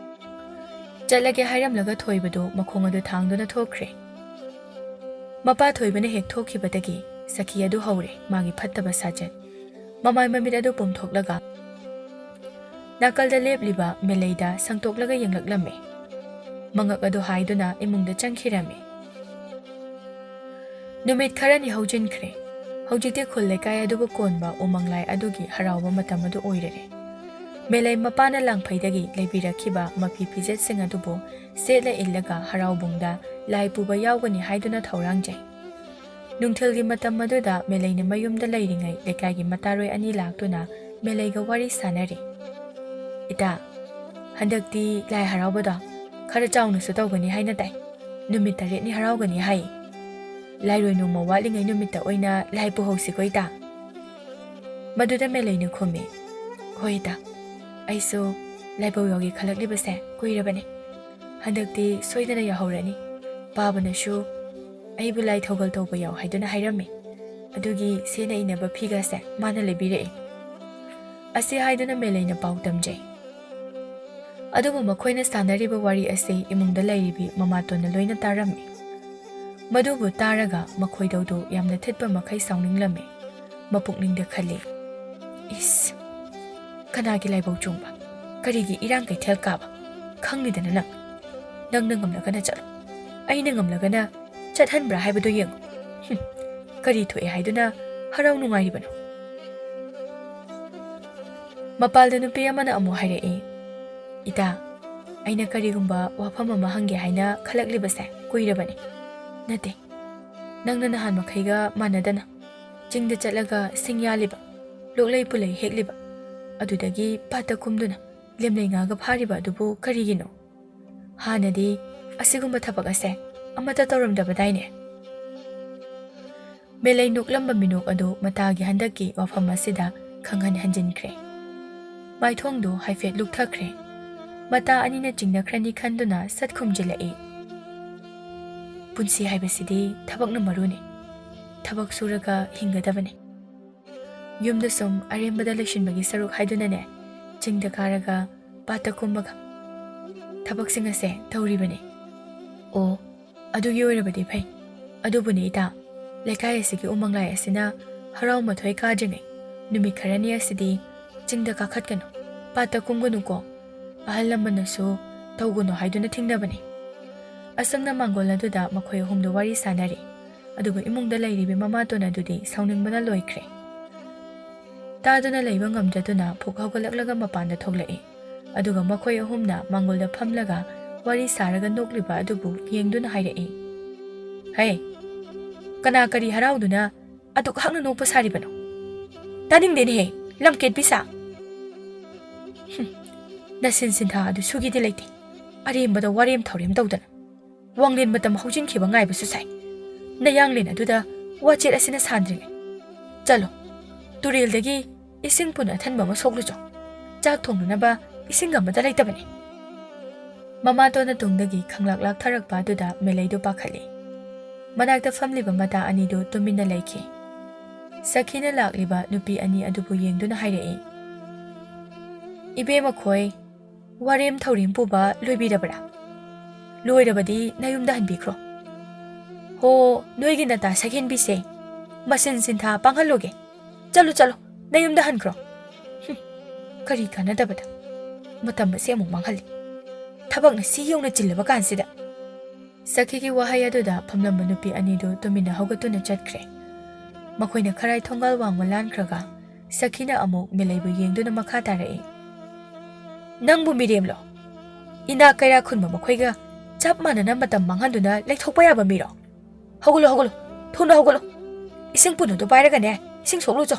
ꯆꯠꯂꯒꯦ ꯍꯥꯏꯔꯝꯂꯒ ꯊꯣꯏꯕꯗꯨ ꯃꯈꯣꯡ ꯑꯗꯨ ꯊꯥꯡꯗꯨꯅ ꯊꯣꯛꯈ꯭ꯔꯦ꯫ ꯃꯄꯥ ꯊꯣꯏꯕꯅ ꯍꯦꯛ ꯊꯣꯛꯈꯤꯕꯗꯒꯤ ꯁꯈꯤ ꯑꯗꯨ ꯍꯧꯔꯦ ꯃꯥꯒꯤ ꯐꯠꯇꯕ ꯁꯥꯖꯠ꯫ ꯃꯃꯥꯏ ꯃꯃꯤꯠ ꯑꯗꯨ ꯄꯨꯝꯊꯣꯛꯂꯒ ꯅꯥꯀꯜꯗ ꯂꯦꯞꯂꯤꯕ ꯃꯦꯂꯩꯗ ꯁꯪꯇꯣꯛꯂꯒ ꯌꯦꯡꯂꯛꯂꯝꯃꯤ꯫ ꯃꯉꯛ ꯑꯗꯨ ꯍꯥꯏꯗꯨꯅ ꯏꯃꯨꯡꯗ ꯆꯪꯈꯤꯔꯝꯃꯤ꯫ ꯅꯨꯃꯤꯠ ꯈꯔꯅꯤ ꯍꯧꯖꯤꯟꯈ꯭ꯔꯦ꯫ ꯍꯧꯖꯤꯛꯇꯤ ꯈꯨꯜ ꯂꯩꯀꯥꯏ ꯑꯗꯨꯕꯨ ꯀꯣꯟꯕ ꯎꯃꯪ ꯂꯥꯏ ꯑꯗꯨꯒꯤ ꯍꯔꯥꯎꯕ ꯃꯇꯝ ꯑꯗꯨ ꯑꯣꯏꯔꯔꯦ꯫ ꯃꯦꯂꯩ ꯃꯄꯥꯅ ꯂꯥꯡꯐꯩꯗꯒꯤ ꯂꯩꯕꯤꯔꯛꯈꯤꯕ ꯃꯐꯤ ꯐꯤꯖꯦꯠꯁꯤꯡ ꯑꯗꯨꯕꯨ ꯁꯦꯠꯂ ꯏꯜꯂꯒ ꯍꯔꯥꯎꯕꯨꯡꯗ ꯂꯥꯏ ꯄꯨꯕ ꯌꯥꯎꯒꯅꯤ ꯍꯥꯏꯗꯨꯅ ꯊꯧꯔꯥꯡꯖꯩ꯫ ꯅꯨꯡꯊꯤꯜꯒꯤ ꯃꯇꯝ ꯑꯗꯨꯗ ꯃꯦꯂꯩꯅ ꯃꯌꯨꯝꯗ ꯂꯩꯔꯤꯉꯩ ꯂꯩꯀꯥꯏꯒꯤ ꯃꯇꯥꯔꯣꯏ ꯑꯅꯤ ꯂꯥꯛꯇꯨꯅ ꯃꯦꯂꯩꯒ ꯋꯥꯔꯤ ꯁꯥꯟꯅꯔꯤ꯫ "ꯏꯇꯥ, ꯍꯟꯗꯛꯇꯤ ꯂꯥꯏ ꯍꯔꯥꯎꯕꯗꯣ ꯈꯔ ꯆꯥꯎꯅꯁꯨ ꯇꯧꯒꯅꯤ ꯍꯥꯏꯅ ꯇꯥꯏ꯫ ꯅꯨꯃꯤꯠ ꯇꯔꯦꯠꯅꯤ ꯍꯔꯥꯎꯒꯅꯤ ꯍꯥꯏ꯫" ꯂꯥꯏꯔꯣꯏ ꯅꯣꯡꯃ ꯋꯥꯠꯂꯤꯉꯩ ꯅꯨꯃꯤꯠꯇ ꯑꯣꯏꯅ ꯂꯥꯏ ꯄꯨꯍꯧꯁꯤꯀꯣ ꯏꯇꯥ꯫ ꯃꯗꯨꯗ ꯃꯦꯂꯩꯅ ꯈꯨꯝꯃꯤ, "ꯍꯣꯏ ꯏꯇꯥ, ꯑꯩꯁꯨ ꯂꯥꯏꯕꯧ ꯌꯥꯎꯒꯦ ꯈꯜꯂꯛꯂꯤꯕꯁꯦ ꯀꯨꯏꯔꯕꯅꯤ꯫ ꯍꯟꯗꯛꯇꯤ ꯁꯣꯏꯗꯅ ꯌꯥꯎꯍꯧꯔꯅꯤ꯫ ꯄꯥꯕꯅꯁꯨ ꯑꯩꯕꯨ ꯂꯥꯏ ꯊꯧꯒꯜ ꯇꯧꯕ ꯌꯥꯎ ꯍꯥꯏꯗꯨꯅ ꯍꯥꯏꯔꯝꯃꯤ꯫ ꯑꯗꯨꯒꯤ ꯁꯦꯠꯅ ꯏꯅꯕ ꯐꯤꯒꯁꯦ ꯃꯥꯅ ꯂꯩꯕꯤꯔꯛꯑꯦ꯫ ꯑꯁꯤ ꯍꯥꯏꯗꯨꯅ ꯃꯦꯂꯩꯅ ꯄꯥꯎ ꯇꯝꯖꯩ꯫ ꯑꯗꯨꯕꯨ ꯃꯈꯣꯏꯅ ꯁꯥꯟꯅꯔꯤꯕ ꯋꯥꯔꯤ ꯑꯁꯤ ꯏꯃꯨꯡꯗ ꯂꯩꯔꯤꯕꯤ ꯃꯃꯥꯇꯣꯟꯅ ꯂꯣꯏꯅ ꯇꯥꯔꯝꯃꯤ꯫ ꯃꯗꯨꯕꯨ ꯇꯥꯔꯒ ꯃꯈꯣꯏꯗꯧꯗꯨ ꯌꯥꯝꯅ ꯊꯤꯠꯄ ꯃꯈꯩ ꯁꯥꯎꯅꯤꯡꯂꯝꯃꯤ꯫ ꯃꯄꯨꯛꯅꯤꯡꯗ ꯈꯜꯂꯤ, "ꯏꯁ, ꯀꯅꯥꯒꯤ ꯂꯥꯏꯕꯧ ꯆꯣꯡꯕ? ꯀꯔꯤꯒꯤ ꯏꯔꯥꯡ ꯀꯩꯊꯦꯜ ꯀꯥꯕ? ꯈꯪꯂꯤꯗꯅ ꯅꯪ꯫ ꯅꯪꯅ ꯉꯝꯂꯒꯅ ꯆꯠꯂꯣ, ꯑꯩꯅ ꯉꯝꯂꯒꯅ ꯆꯠꯍꯟꯕ꯭ꯔꯥ ꯍꯥꯏꯕꯗꯨ ꯌꯦꯡꯉꯨ꯫ ꯍꯨꯝ, ꯀꯔꯤ ꯊꯣꯛꯑꯦ ꯍꯥꯏꯗꯨꯅ ꯍꯔꯥꯎ ꯅꯨꯡꯉꯥꯏꯔꯤꯕꯅꯣ?" ꯃꯄꯥꯜꯗ ꯅꯨꯄꯤ ꯑꯃꯅ ꯑꯃꯨꯛ ꯍꯥꯏꯔꯛꯏ, "ꯏꯇꯥ, ꯑꯩꯅ ꯀꯔꯤꯒꯨꯝꯕ ꯋꯥꯐꯝ ꯑꯃ ꯍꯪꯒꯦ ꯍꯥꯏꯅ ꯈꯜꯂꯛꯂꯤꯕꯁꯦ ꯀꯨꯏꯔꯕꯅꯤ꯫ ꯅꯠꯇꯦ, ꯅꯪꯅ ꯅꯍꯥꯟ ꯃꯈꯩꯒ ꯃꯥꯟꯅꯗꯅ ꯆꯤꯡꯗ ꯆꯠꯂꯒ ꯁꯤꯡ ꯌꯥꯜꯂꯤꯕ, ꯂꯣꯛꯂꯩ ꯄꯨꯂꯩ ꯍꯦꯛꯂꯤꯕ, ꯑꯗꯨꯗꯒꯤ ꯄꯥꯠꯇ ꯀꯨꯝꯗꯨꯅ ꯂꯦꯝꯂꯩ ꯉꯥꯒ ꯐꯥꯔꯤꯕ ꯑꯗꯨꯕꯨ ꯀꯔꯤꯒꯤꯅꯣ? ꯍꯥꯟꯅꯗꯤ ꯑꯁꯤꯒꯨꯝꯕ ꯊꯕꯛ ꯑꯁꯦ ꯑꯃꯠꯇ ꯇꯧꯔꯝꯗꯕꯗꯥꯏꯅꯦ?" ꯃꯦꯂꯩ ꯅꯣꯛꯂꯝꯕ ꯃꯤꯅꯣꯛ ꯑꯗꯨ ꯃꯇꯥꯒꯤ ꯍꯟꯗꯛꯀꯤ ꯋꯥꯐꯝ ꯑꯁꯤꯗ ꯈꯪꯍꯟ ꯍꯟꯖꯤꯟꯈ꯭ꯔꯦ꯫ ꯃꯥꯏꯊꯣꯡꯗꯨ ꯍꯥꯏꯐꯦꯠ ꯂꯨꯞꯊꯈ꯭ꯔꯦ꯫ ꯃꯇꯥ ꯑꯅꯤꯅ ꯆꯤꯡꯅꯈ꯭ꯔꯅꯤ ꯈꯟꯗꯨꯅ ꯁꯠ ꯈꯨꯝꯖꯤꯜꯂꯛꯏ, "ꯄꯨꯟꯁꯤ ꯍꯥꯏꯕꯁꯤꯗꯤ ꯊꯕꯛꯅ ꯃꯔꯨꯅꯤ꯫ ꯊꯕꯛ ꯁꯨꯔꯒ ꯍꯤꯡꯒꯗꯕꯅꯤ꯫ ꯌꯨꯝꯗ ꯁꯨꯝ ꯑꯔꯦꯝꯕꯗ ꯂꯩꯁꯤꯟꯕꯒꯤ ꯁꯔꯨꯛ ꯍꯥꯏꯗꯨꯅꯅꯦ, ꯆꯤꯡꯗ ꯀꯥꯔꯒ ꯄꯥꯠꯇ ꯀꯨꯝꯃꯒ ꯊꯕꯛꯁꯤꯡ ꯑꯁꯦ ꯇꯧꯔꯤꯕꯅꯤ꯫" "ꯑꯣ, ꯑꯗꯨꯒꯤ ꯑꯣꯏꯔꯕꯗꯤ ꯐꯩ꯫ ꯑꯗꯨꯕꯨꯅꯦ ꯏꯇꯥ, ꯂꯩꯀꯥꯏ ꯑꯁꯤꯒꯤ ꯎꯃꯪꯂꯥꯏ ꯑꯁꯤꯅ ꯍꯔꯥꯎ ꯃꯊꯣꯏ ꯀꯥꯗ꯭ꯔꯤꯉꯩ ꯅꯨꯃꯤꯠ ꯈꯔꯅꯤ ꯑꯁꯤꯗꯤ ꯆꯤꯡꯗ ꯀꯥꯈꯠꯀꯅꯨ, ꯄꯥꯠꯇ ꯀꯨꯝꯒꯅꯨꯀꯣ꯫ ꯑꯍꯜ ꯂꯃꯟꯅꯁꯨ ꯇꯧꯒꯅꯨ ꯍꯥꯏꯗꯨꯅ ꯊꯤꯡꯅꯕꯅꯤ꯫" ꯑꯁꯨꯝꯅ ꯃꯥꯡꯒꯣꯜ ꯑꯗꯨꯗ ꯃꯈꯣꯏ ꯑꯍꯨꯝꯗꯨ ꯋꯥꯔꯤ ꯁꯥꯟꯅꯔꯤ꯫ ꯑꯗꯨꯒ ꯏꯃꯨꯡꯗ ꯂꯩꯔꯤꯕꯤ ꯃꯃꯥꯇꯣꯟ ꯑꯗꯨꯗꯤ ꯁꯥꯎꯅꯤꯡꯕꯅ ꯂꯣꯏꯈ꯭ꯔꯦ꯫ ꯇꯥꯗꯨꯅ ꯂꯩꯕ ꯉꯝꯗ꯭ꯔꯗꯨꯅ ꯐꯨꯛ ꯍꯧꯒꯠꯂꯛꯂꯒ ꯃꯄꯥꯟꯗ ꯊꯣꯛꯂꯛꯏ꯫ ꯑꯗꯨꯒ ꯃꯈꯣꯏ ꯑꯍꯨꯝꯅ ꯃꯥꯡꯒꯣꯜꯗ ꯐꯝꯂꯒ ꯋꯥꯔꯤ ꯁꯥꯔꯒ ꯅꯣꯛꯂꯤꯕ ꯑꯗꯨꯕꯨ ꯌꯦꯡꯗꯨꯅ ꯍꯥꯏꯔꯛꯏ, "ꯍꯦ, ꯀꯅꯥ ꯀꯔꯤ ꯍꯔꯥꯎꯗꯨꯅ ꯑꯗꯨꯛ ꯍꯛꯅ ꯅꯣꯛꯄ ꯁꯥꯔꯤꯕꯅꯣ? ꯇꯥꯅꯤꯡꯗꯦꯅꯦꯍꯦ, ꯂꯝꯀꯦꯠꯄꯤ ꯁꯥ꯫ ꯍꯨꯝ, ꯅꯁꯤꯟ ꯁꯤꯟꯊꯥ ꯑꯗꯨ ꯁꯨꯒꯤꯗꯤ ꯂꯩꯇꯦ꯫ ꯑꯔꯦꯝꯕꯗ ꯋꯥꯔꯦꯝ ꯊꯧꯔꯦꯝ ꯇꯧꯗꯅ ꯋꯥꯡꯂꯦꯟ ꯃꯇꯝ ꯍꯧꯖꯤꯟꯈꯤꯕ ꯉꯥꯏꯕꯁꯨ ꯁꯥꯏ꯫ ꯅꯌꯥꯡꯂꯦꯟ ꯑꯗꯨꯗ ꯋꯥꯆꯦꯠ ꯑꯁꯤꯅ ꯁꯥꯟꯗ꯭ꯔꯤꯉꯩ꯫ ꯆꯠꯂꯣ, ꯇꯨꯔꯦꯜꯗꯒꯤ ꯏꯁꯤꯡ ꯄꯨꯟ ꯑꯊꯟꯕ ꯑꯃ ꯁꯣꯛꯂꯨꯆꯣ꯫ ꯆꯥꯛ ꯊꯣꯡꯅꯅꯕ ꯏꯁꯤꯡ ꯑꯃꯠꯇ ꯂꯩꯇꯕꯅꯤ꯫ ꯃꯃꯥꯇꯣꯟꯅ ꯇꯨꯡꯗꯒꯤ ꯈꯪꯂꯥꯛ ꯂꯥꯛꯊꯔꯛꯄ ꯑꯗꯨꯗ ꯃꯦꯂꯩꯗꯨ ꯄꯥꯈꯠꯂꯤ꯫ ꯃꯅꯥꯛꯇ ꯐꯝꯂꯤꯕ ꯃꯇꯥ ꯑꯅꯤꯗꯨ ꯇꯨꯃꯤꯟꯅ ꯂꯩꯈꯤ꯫ ꯁꯈꯤꯅ ꯂꯥꯛꯂꯤꯕ ꯅꯨꯄꯤ ꯑꯅꯤ ꯑꯗꯨꯕꯨ ꯌꯦꯡꯗꯨꯅ ꯍꯥꯏꯔꯛꯏ, "ꯏꯕꯦꯝꯃ ꯈꯣꯏ, ꯋꯥꯔꯦꯝ ꯊꯧꯔꯦꯝ ꯄꯨꯕ ꯂꯣꯏꯕꯤꯔꯕ꯭ꯔꯥ? ꯂꯣꯏꯔꯕꯗꯤ ꯅꯌꯨꯝꯗ ꯍꯟꯕꯤꯈ꯭ꯔꯣ꯫ ꯍꯣ, ꯅꯣꯏꯒꯤ ꯅꯇꯥ ꯁꯛꯍꯦꯟꯕꯤꯁꯦ ꯃꯁꯤꯟ ꯁꯤꯟꯊꯥ ꯄꯥꯡꯍꯜꯂꯣꯒꯦ꯫ ꯆꯠꯂꯨ, ꯆꯠꯂꯨ, ꯅꯌꯨꯝꯗ ꯍꯟꯈ꯭ꯔꯣ꯫ ꯍꯨꯝ, ꯀꯔꯤ ꯀꯥꯟꯅꯗꯕꯗ ꯃꯇꯝ ꯑꯁꯤ ꯑꯃꯨꯛ ꯃꯥꯡꯍꯜꯂꯤ꯫ ꯊꯕꯛꯅ ꯁꯤ ꯌꯧꯅ ꯆꯤꯜꯂꯕ ꯀꯥꯟꯁꯤꯗ꯫" ꯁꯈꯤꯒꯤ ꯋꯥꯍꯩ ꯑꯗꯨꯗ ꯐꯝꯂꯝꯕ ꯅꯨꯄꯤ ꯑꯅꯤꯗꯨ ꯇꯨꯃꯤꯟꯅ ꯍꯧꯒꯠꯇꯨꯅ ꯆꯠꯈ꯭ꯔꯦ꯫ ꯃꯈꯣꯏꯅ ꯈꯔꯥꯏ ꯊꯣꯡꯒꯥꯜ ꯋꯥꯡꯃ ꯂꯥꯟꯈ꯭ꯔꯒ ꯁꯈꯤꯅ ꯑꯃꯨꯛ ꯃꯦꯂꯩꯕꯨ ꯌꯦꯡꯗꯨꯅ ꯃꯈꯥ ꯇꯥꯔꯛꯏ, "ꯅꯪꯕꯨ ꯃꯤꯔꯦꯝꯂꯣ? ꯏꯅꯥꯛ ꯀꯩꯔꯥꯛ ꯈꯨꯟꯕ ꯃꯈꯣꯏꯒ ꯆꯞ ꯃꯥꯟꯅꯅ ꯃꯇꯝ ꯃꯥꯡꯍꯟꯗꯨꯅ ꯂꯩꯊꯣꯛꯄ ꯌꯥꯕ ꯃꯤꯔꯣ? ꯍꯧꯒꯠꯂꯣ, ꯍꯧꯒꯠꯂꯣ, ꯊꯨꯅ ꯍꯧꯒꯠꯂꯣ꯫ ꯏꯁꯤꯡ ꯄꯨꯟ ꯑꯗꯨ ꯄꯥꯏꯔꯒꯅꯦ, ꯏꯁꯤꯡ ꯁꯣꯛꯂꯨꯆꯣ꯫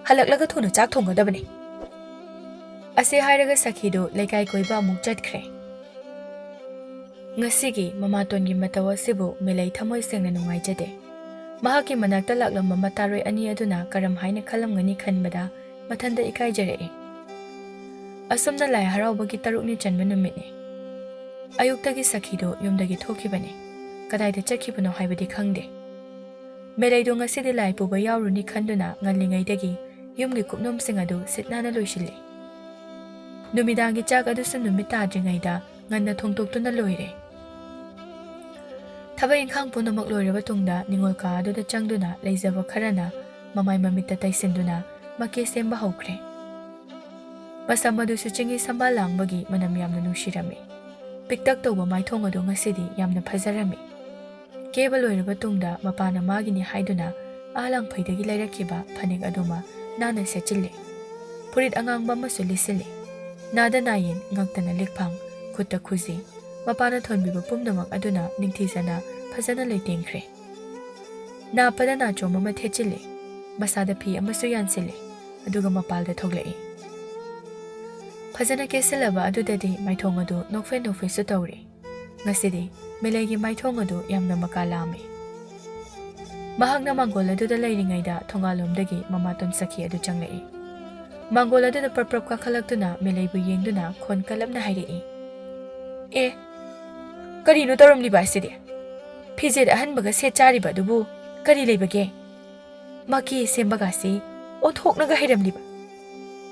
ꯍꯜꯂꯛꯂꯒ ꯊꯨꯅ ꯆꯥꯛ ꯊꯣꯡꯒꯗꯕꯅꯤ꯫" ꯑꯁꯤ ꯍꯥꯏꯔꯒ ꯁꯈꯤꯗꯨ ꯂꯩꯀꯥꯏ ꯀꯣꯏꯕ ꯑꯃꯨꯛ ꯆꯠꯈ꯭ꯔꯦ꯫ ꯉꯁꯤꯒꯤ ꯃꯃꯥꯇꯣꯟꯒꯤ ꯃꯇꯧ ꯑꯁꯤꯕꯨ ꯃꯦꯂꯩ ꯊꯃꯣꯏ ꯁꯦꯡꯅ ꯅꯨꯡꯉꯥꯏꯖꯗꯦ꯫ ꯃꯍꯥꯛꯀꯤ ꯃꯅꯥꯛꯇ ꯂꯥꯛꯂꯝꯕ ꯃꯇꯥꯔꯣꯏ ꯑꯅꯤ ꯑꯗꯨꯅ ꯀꯔꯝ ꯍꯥꯏꯅ ꯈꯜꯂꯝꯒꯅꯤ ꯈꯟꯕꯗ ꯃꯊꯟꯇ ꯏꯀꯥꯏꯖꯔꯛꯏ꯫ ꯑꯁꯨꯝꯅ ꯂꯥꯏ ꯍꯔꯥꯎꯕꯒꯤ ꯇꯔꯨꯛꯅꯤ ꯆꯟꯕ ꯅꯨꯃꯤꯠꯅꯤ꯫ ꯑꯌꯨꯛꯇꯒꯤ ꯁꯈꯤꯗꯨ ꯌꯨꯝꯗꯒꯤ ꯊꯣꯛꯈꯤꯕꯅꯤ꯫ ꯀꯗꯥꯏꯗ ꯆꯠꯈꯤꯕꯅꯣ ꯍꯥꯏꯕꯗꯤ ꯈꯪꯗꯦ꯫ ꯃꯦꯂꯩꯗꯨ ꯉꯁꯤꯗꯤ ꯂꯥꯏ ꯄꯨꯕ ꯌꯥꯎꯔꯨꯅꯤ ꯈꯟꯗꯨꯅ ꯉꯜꯂꯤꯉꯩꯗꯒꯤ ꯌꯨꯝꯒꯤ ꯀꯨꯞꯅꯣꯝꯁꯤꯡ ꯑꯗꯨ ꯁꯤꯠ ꯅꯥꯟꯅ ꯂꯣꯏꯁꯤꯜꯂꯤ꯫ ꯅꯨꯃꯤꯗꯥꯡꯒꯤ ꯆꯥꯛ ꯑꯗꯨꯁꯨ ꯅꯨꯃꯤꯠ ꯇꯥꯗ꯭ꯔꯤꯉꯩꯗ ꯉꯟꯅ ꯊꯣꯡꯗꯣꯛꯇꯨꯅ ꯂꯣꯏꯔꯦ꯫ ꯊꯕꯛ ꯏꯪꯈꯥꯡ ꯄꯨꯝꯅꯃꯛ ꯂꯣꯏꯔꯕ ꯇꯨꯡꯗ ꯅꯤꯉꯣꯜ ꯀꯥ ꯑꯗꯨꯗ ꯆꯪꯗꯨꯅ ꯂꯩꯖꯕ ꯈꯔꯅ ꯃꯃꯥꯏ ꯃꯃꯤꯠꯇ ꯇꯩꯁꯤꯟꯗꯨꯅ ꯃꯀꯦ ꯁꯦꯝꯕ ꯍꯧꯈ꯭ꯔꯦ꯫ ꯃꯁꯝ ꯑꯗꯨꯁꯨ ꯆꯤꯡꯍꯤ ꯁꯝꯕꯥꯜ ꯂꯥꯡꯕꯒꯤ ꯃꯅꯝ ꯌꯥꯝꯅ ꯅꯨꯡꯁꯤꯔꯝꯃꯤ꯫ ꯄꯤꯛꯇꯛ ꯇꯧꯕ ꯃꯥꯏꯊꯣꯡ ꯑꯗꯨ ꯉꯁꯤꯗꯤ ꯌꯥꯝꯅ ꯐꯖꯔꯝꯃꯤ꯫ ꯀꯦꯕ ꯂꯣꯏꯔꯕ ꯇꯨꯡꯗ ꯃꯄꯥꯅ ꯃꯥꯒꯤꯅꯤ ꯍꯥꯏꯗꯨꯅ ꯑꯥ ꯂꯥꯡꯐꯩꯗꯒꯤ ꯂꯩꯔꯛꯈꯤꯕ ꯐꯅꯦꯛ ꯑꯗꯨꯃ ꯅꯥꯟꯅ ꯁꯦꯠꯆꯤꯜꯂꯤ꯫ ꯐꯨꯔꯤꯠ ꯑꯉꯥꯡꯕ ꯑꯃꯁꯨ ꯂꯤꯠꯁꯤꯜꯂꯤ꯫ ꯅꯥꯗ ꯅꯥꯌꯦꯟ, ꯉꯛꯇꯅ ꯂꯤꯛꯐꯥꯡ, ꯈꯨꯠꯇ ꯈꯨꯖꯤ, ꯃꯄꯥꯅ ꯊꯣꯟꯕꯤꯕ ꯄꯨꯝꯅꯃꯛ ꯑꯗꯨꯅ ꯅꯤꯡꯊꯤꯖꯅ ꯐꯖꯅ ꯂꯩꯇꯦꯡꯈ꯭ꯔꯦ꯫ ꯅꯥꯄꯗ ꯅꯥꯆꯣꯝ ꯑꯃ ꯊꯦꯠꯆꯤꯜꯂꯤ꯫ ꯃꯁꯥꯗ ꯐꯤ ꯑꯃꯁꯨ ꯌꯥꯟꯁꯤꯜꯂꯤ꯫ ꯑꯗꯨꯒ ꯃꯄꯥꯜꯗ ꯊꯣꯛꯂꯛꯏ꯫ ꯐꯖꯅ ꯀꯦꯁꯤꯜꯂꯕ ꯑꯗꯨꯗꯗꯤ ꯃꯥꯏꯊꯣꯡ ꯑꯗꯨ ꯅꯣꯛꯐꯦ ꯅꯣꯛꯐꯦꯁꯨ ꯇꯧꯔꯤ꯫ ꯉꯁꯤꯗꯤ ꯃꯦꯂꯩꯒꯤ ꯃꯥꯏꯊꯣꯡ ꯑꯗꯨ ꯌꯥꯝꯅ ꯃꯀꯥ ꯂꯥꯝꯃꯤ꯫ ꯃꯍꯥꯛꯅ ꯃꯥꯡꯒꯣꯜ ꯑꯗꯨꯗ ꯂꯩꯔꯤꯉꯩꯗ ꯊꯣꯡꯒꯥꯜꯂꯣꯝꯗꯒꯤ ꯃꯃꯥꯇꯣꯟ ꯁꯈꯤ ꯑꯗꯨ ꯆꯪꯂꯛꯏ꯫ ꯃꯥꯡꯒꯣꯜ ꯑꯗꯨꯗ ꯄ꯭ꯔꯞ ꯄ꯭ꯔꯞ ꯀꯥꯈꯠꯂꯛꯇꯨꯅ ꯃꯦꯂꯩꯕꯨ ꯌꯦꯡꯗꯨꯅ ꯈꯣꯟ ꯀꯜꯂꯞꯅ ꯍꯥꯏꯔꯛꯏ, "ꯑꯦ, ꯀꯔꯤꯅꯣ ꯇꯧꯔꯝꯂꯤꯕ ꯑꯁꯤꯗꯤ? ꯐꯤꯖꯦꯠ ꯑꯍꯟꯕꯒ ꯁꯦꯠ ꯆꯥꯔꯤꯕ ꯑꯗꯨꯕꯨ ꯀꯔꯤ ꯂꯩꯕꯒꯦ? ꯃꯀꯦ ꯁꯦꯝꯕꯒꯁꯤ ꯑꯣꯟꯊꯣꯛꯅꯒ ꯍꯩꯔꯝꯂꯤꯕ꯫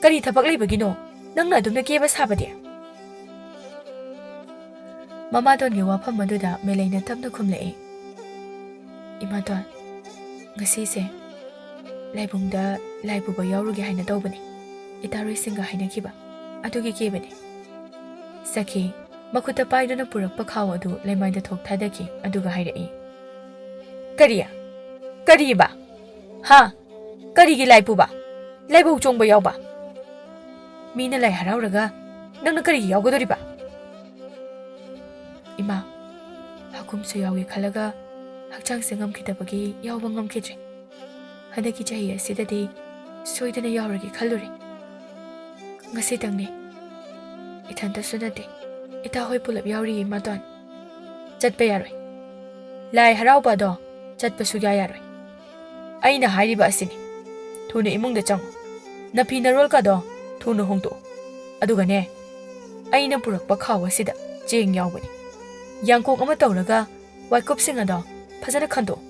ꯀꯔꯤ ꯊꯕꯛ ꯂꯩꯕꯒꯤꯅꯣ ꯅꯪꯅ ꯑꯗꯨꯝꯅ ꯀꯦꯕ ꯁꯥꯕꯗꯤ?" ꯃꯃꯥꯇꯣꯟꯒꯤ ꯋꯥꯐꯝ ꯑꯗꯨꯗ ꯃꯦꯂꯩꯅ ꯇꯞꯅ ꯈꯨꯝꯂꯛꯏ, "ꯏꯃꯥꯇꯣꯟ, ꯉꯁꯤꯁꯦ ꯂꯥꯏꯕꯨꯡꯗ ꯂꯥꯏ ꯄꯨꯕ ꯌꯥꯎꯔꯨꯒꯦ ꯍꯥꯏꯅ ꯇꯧꯕꯅꯤ꯫ ꯏꯇꯥꯔꯣꯏꯁꯤꯡꯒ ꯍꯥꯏꯅꯈꯤꯕ ꯑꯗꯨꯒꯤ ꯀꯦꯕꯅꯤ꯫" ꯁꯈꯤ ꯃꯈꯨꯠꯇ ꯄꯥꯏꯗꯨꯅ ꯄꯨꯔꯛꯄ ꯈꯥꯎ ꯑꯗꯨ ꯂꯩꯃꯥꯏꯗ ꯊꯣꯛ ꯊꯥꯗꯈꯤ, ꯑꯗꯨꯒ ꯍꯥꯏꯔꯛꯏ, "ꯀꯔꯤ? ꯀꯔꯤꯕ? ꯍꯥ? ꯀꯔꯤꯒꯤ ꯂꯥꯏ ꯄꯨꯕ? ꯂꯥꯏꯕꯧ ꯆꯣꯡꯕ ꯌꯥꯎꯕ? ꯃꯤꯅ ꯂꯥꯏ ꯍꯔꯥꯎꯔꯒ ꯅꯪꯅ ꯀꯔꯤꯒꯤ ꯌꯥꯎꯒꯗꯧꯔꯤꯕ?" "ꯏꯃꯥ, ꯍꯥꯀꯨꯝꯁꯨ ꯌꯥꯎꯒꯦ ꯈꯜꯂꯒ ꯍꯛꯆꯥꯡꯁꯦ ꯉꯝꯈꯤꯗꯕꯒꯤ ꯌꯥꯎꯕ ꯉꯝꯈꯤꯗ꯭ꯔꯦ꯫ ꯍꯟꯗꯛꯀꯤ ꯆꯍꯤ ꯑꯁꯤꯗꯗꯤ ꯁꯣꯏꯗꯅ ꯌꯥꯎꯔꯒꯦ ꯈꯜꯂꯨꯔꯦ꯫ ꯉꯁꯤꯇꯪꯅꯤ꯫ ꯏꯊꯟꯇꯁꯨ ꯅꯠꯇꯦ, ꯏꯇꯥ ꯍꯣꯏ ꯄꯨꯂꯞ ꯌꯥꯎꯔꯤꯌꯦ, ꯏꯃꯥꯇꯣꯟ꯫" "ꯆꯠꯄ ꯌꯥꯔꯣꯏ꯫ ꯂꯥꯏ ꯍꯔꯥꯎꯕ ꯑꯗꯣ ꯆꯠꯄ ꯁꯨꯛꯌꯥ ꯌꯥꯔꯣꯏ꯫ ꯑꯩꯅ ꯍꯥꯏꯔꯤꯕ ꯑꯁꯤꯅꯤ꯫ ꯊꯨꯅ ꯏꯃꯨꯡꯗ ꯆꯪꯉꯨ꯫ ꯅꯐꯤ ꯅꯔꯣꯜꯀꯗꯣ ꯊꯨꯅ ꯍꯣꯡꯗꯣꯛꯎ꯫ ꯑꯗꯨꯒꯅꯦ, ꯑꯩꯅ ꯄꯨꯔꯛꯄ ꯈꯥꯎ ꯑꯁꯤꯗ ꯆꯦꯡ ꯌꯥꯎꯕꯅꯤ꯫ ꯌꯥꯡꯀꯣꯛ ꯑꯃ ꯇꯧꯔꯒ ꯋꯥꯏꯀꯨꯞꯁꯤꯡ ꯑꯗꯣ ꯐꯖꯅ ꯈꯟꯗꯣꯛꯎ꯫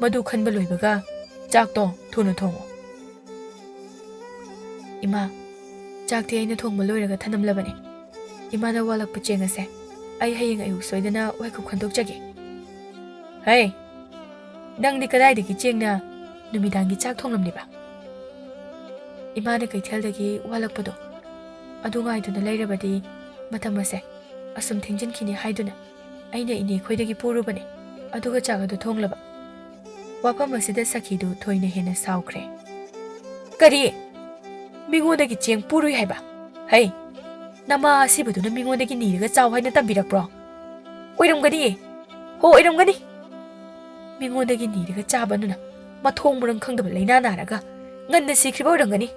ꯃꯗꯨ ꯈꯟꯕ ꯂꯣꯏꯕꯒ ꯆꯥꯛꯇꯣ ꯊꯨꯅ ꯊꯣꯡꯉꯨ꯫" "ꯏꯃꯥ, ꯆꯥꯛꯇꯤ ꯑꯩꯅ ꯊꯣꯡꯕ ꯂꯣꯏꯔꯒ ꯊꯅꯝꯂꯕꯅꯤ꯫ ꯏꯃꯥꯅ ꯋꯥꯠꯂꯛꯄ ꯆꯦꯡ ꯑꯁꯦ ꯑꯩ ꯍꯌꯦꯡ ꯑꯌꯨꯛ ꯁꯣꯏꯗꯅ ꯋꯥꯏꯀꯨꯞ ꯈꯟꯗꯣꯛꯆꯒꯦ꯫" "ꯍꯩ, ꯅꯪꯗꯤ ꯀꯗꯥꯏꯗꯒꯤ ꯆꯦꯡꯅ ꯅꯨꯃꯤꯗꯥꯡꯒꯤ ꯆꯥꯛ ꯊꯣꯡꯂꯝꯂꯤꯕ?" "ꯏꯃꯥꯅ ꯀꯩꯊꯦꯜꯗꯒꯤ ꯋꯥꯠꯂꯛꯄꯗꯣ ꯑꯗꯨ ꯉꯥꯏꯗꯨꯅ ꯂꯩꯔꯕꯗꯤ ꯃꯇꯝ ꯑꯁꯦ ꯑꯁꯨꯝ ꯊꯦꯡꯖꯤꯟꯈꯤꯅꯤ ꯍꯥꯏꯗꯨꯅ ꯑꯩꯅ ꯏꯅꯦ ꯈꯣꯏꯗꯒꯤ ꯄꯨꯔꯨꯕꯅꯦ꯫ ꯑꯗꯨꯒ ꯆꯥꯛ ꯑꯗꯨ ꯊꯣꯡꯂꯕ꯫" ꯋꯥꯐꯝ ꯑꯁꯤꯗ ꯁꯈꯤꯗꯨ ꯊꯣꯏꯅ ꯍꯦꯟꯅ ꯁꯥꯎꯈ꯭ꯔꯦ꯫ "ꯀꯔꯤ? ꯃꯤꯉꯣꯟꯗꯒꯤ ꯆꯦꯡ ꯄꯨꯔꯨꯏ ꯍꯥꯏꯕ? ꯍꯩ, ꯅꯃꯥ ꯑꯁꯤꯕꯗꯨꯅ ꯃꯤꯉꯣꯟꯗꯒꯤ ꯅꯤꯔꯒ ꯆꯥꯎ ꯍꯥꯏꯅ ꯇꯝꯕꯤꯔꯛꯄ꯭ꯔꯣ? ꯑꯣꯏꯔꯝꯒꯅꯤꯌꯦ꯫ ꯍꯣ, ꯑꯣꯏꯔꯝꯒꯅꯤ꯫ ꯃꯤꯉꯣꯟꯗꯒꯤ ꯅꯤꯔꯒ ꯆꯥꯕ ꯑꯗꯨꯅ ꯃꯊꯣꯡ ꯃꯔꯝ ꯈꯪꯗꯕ ꯂꯥꯏꯅꯥ ꯅꯥꯔꯒ ꯉꯟꯅ ꯁꯤꯈ꯭ꯔꯤꯕ ꯑꯣꯏꯔꯝꯒꯅꯤ꯫"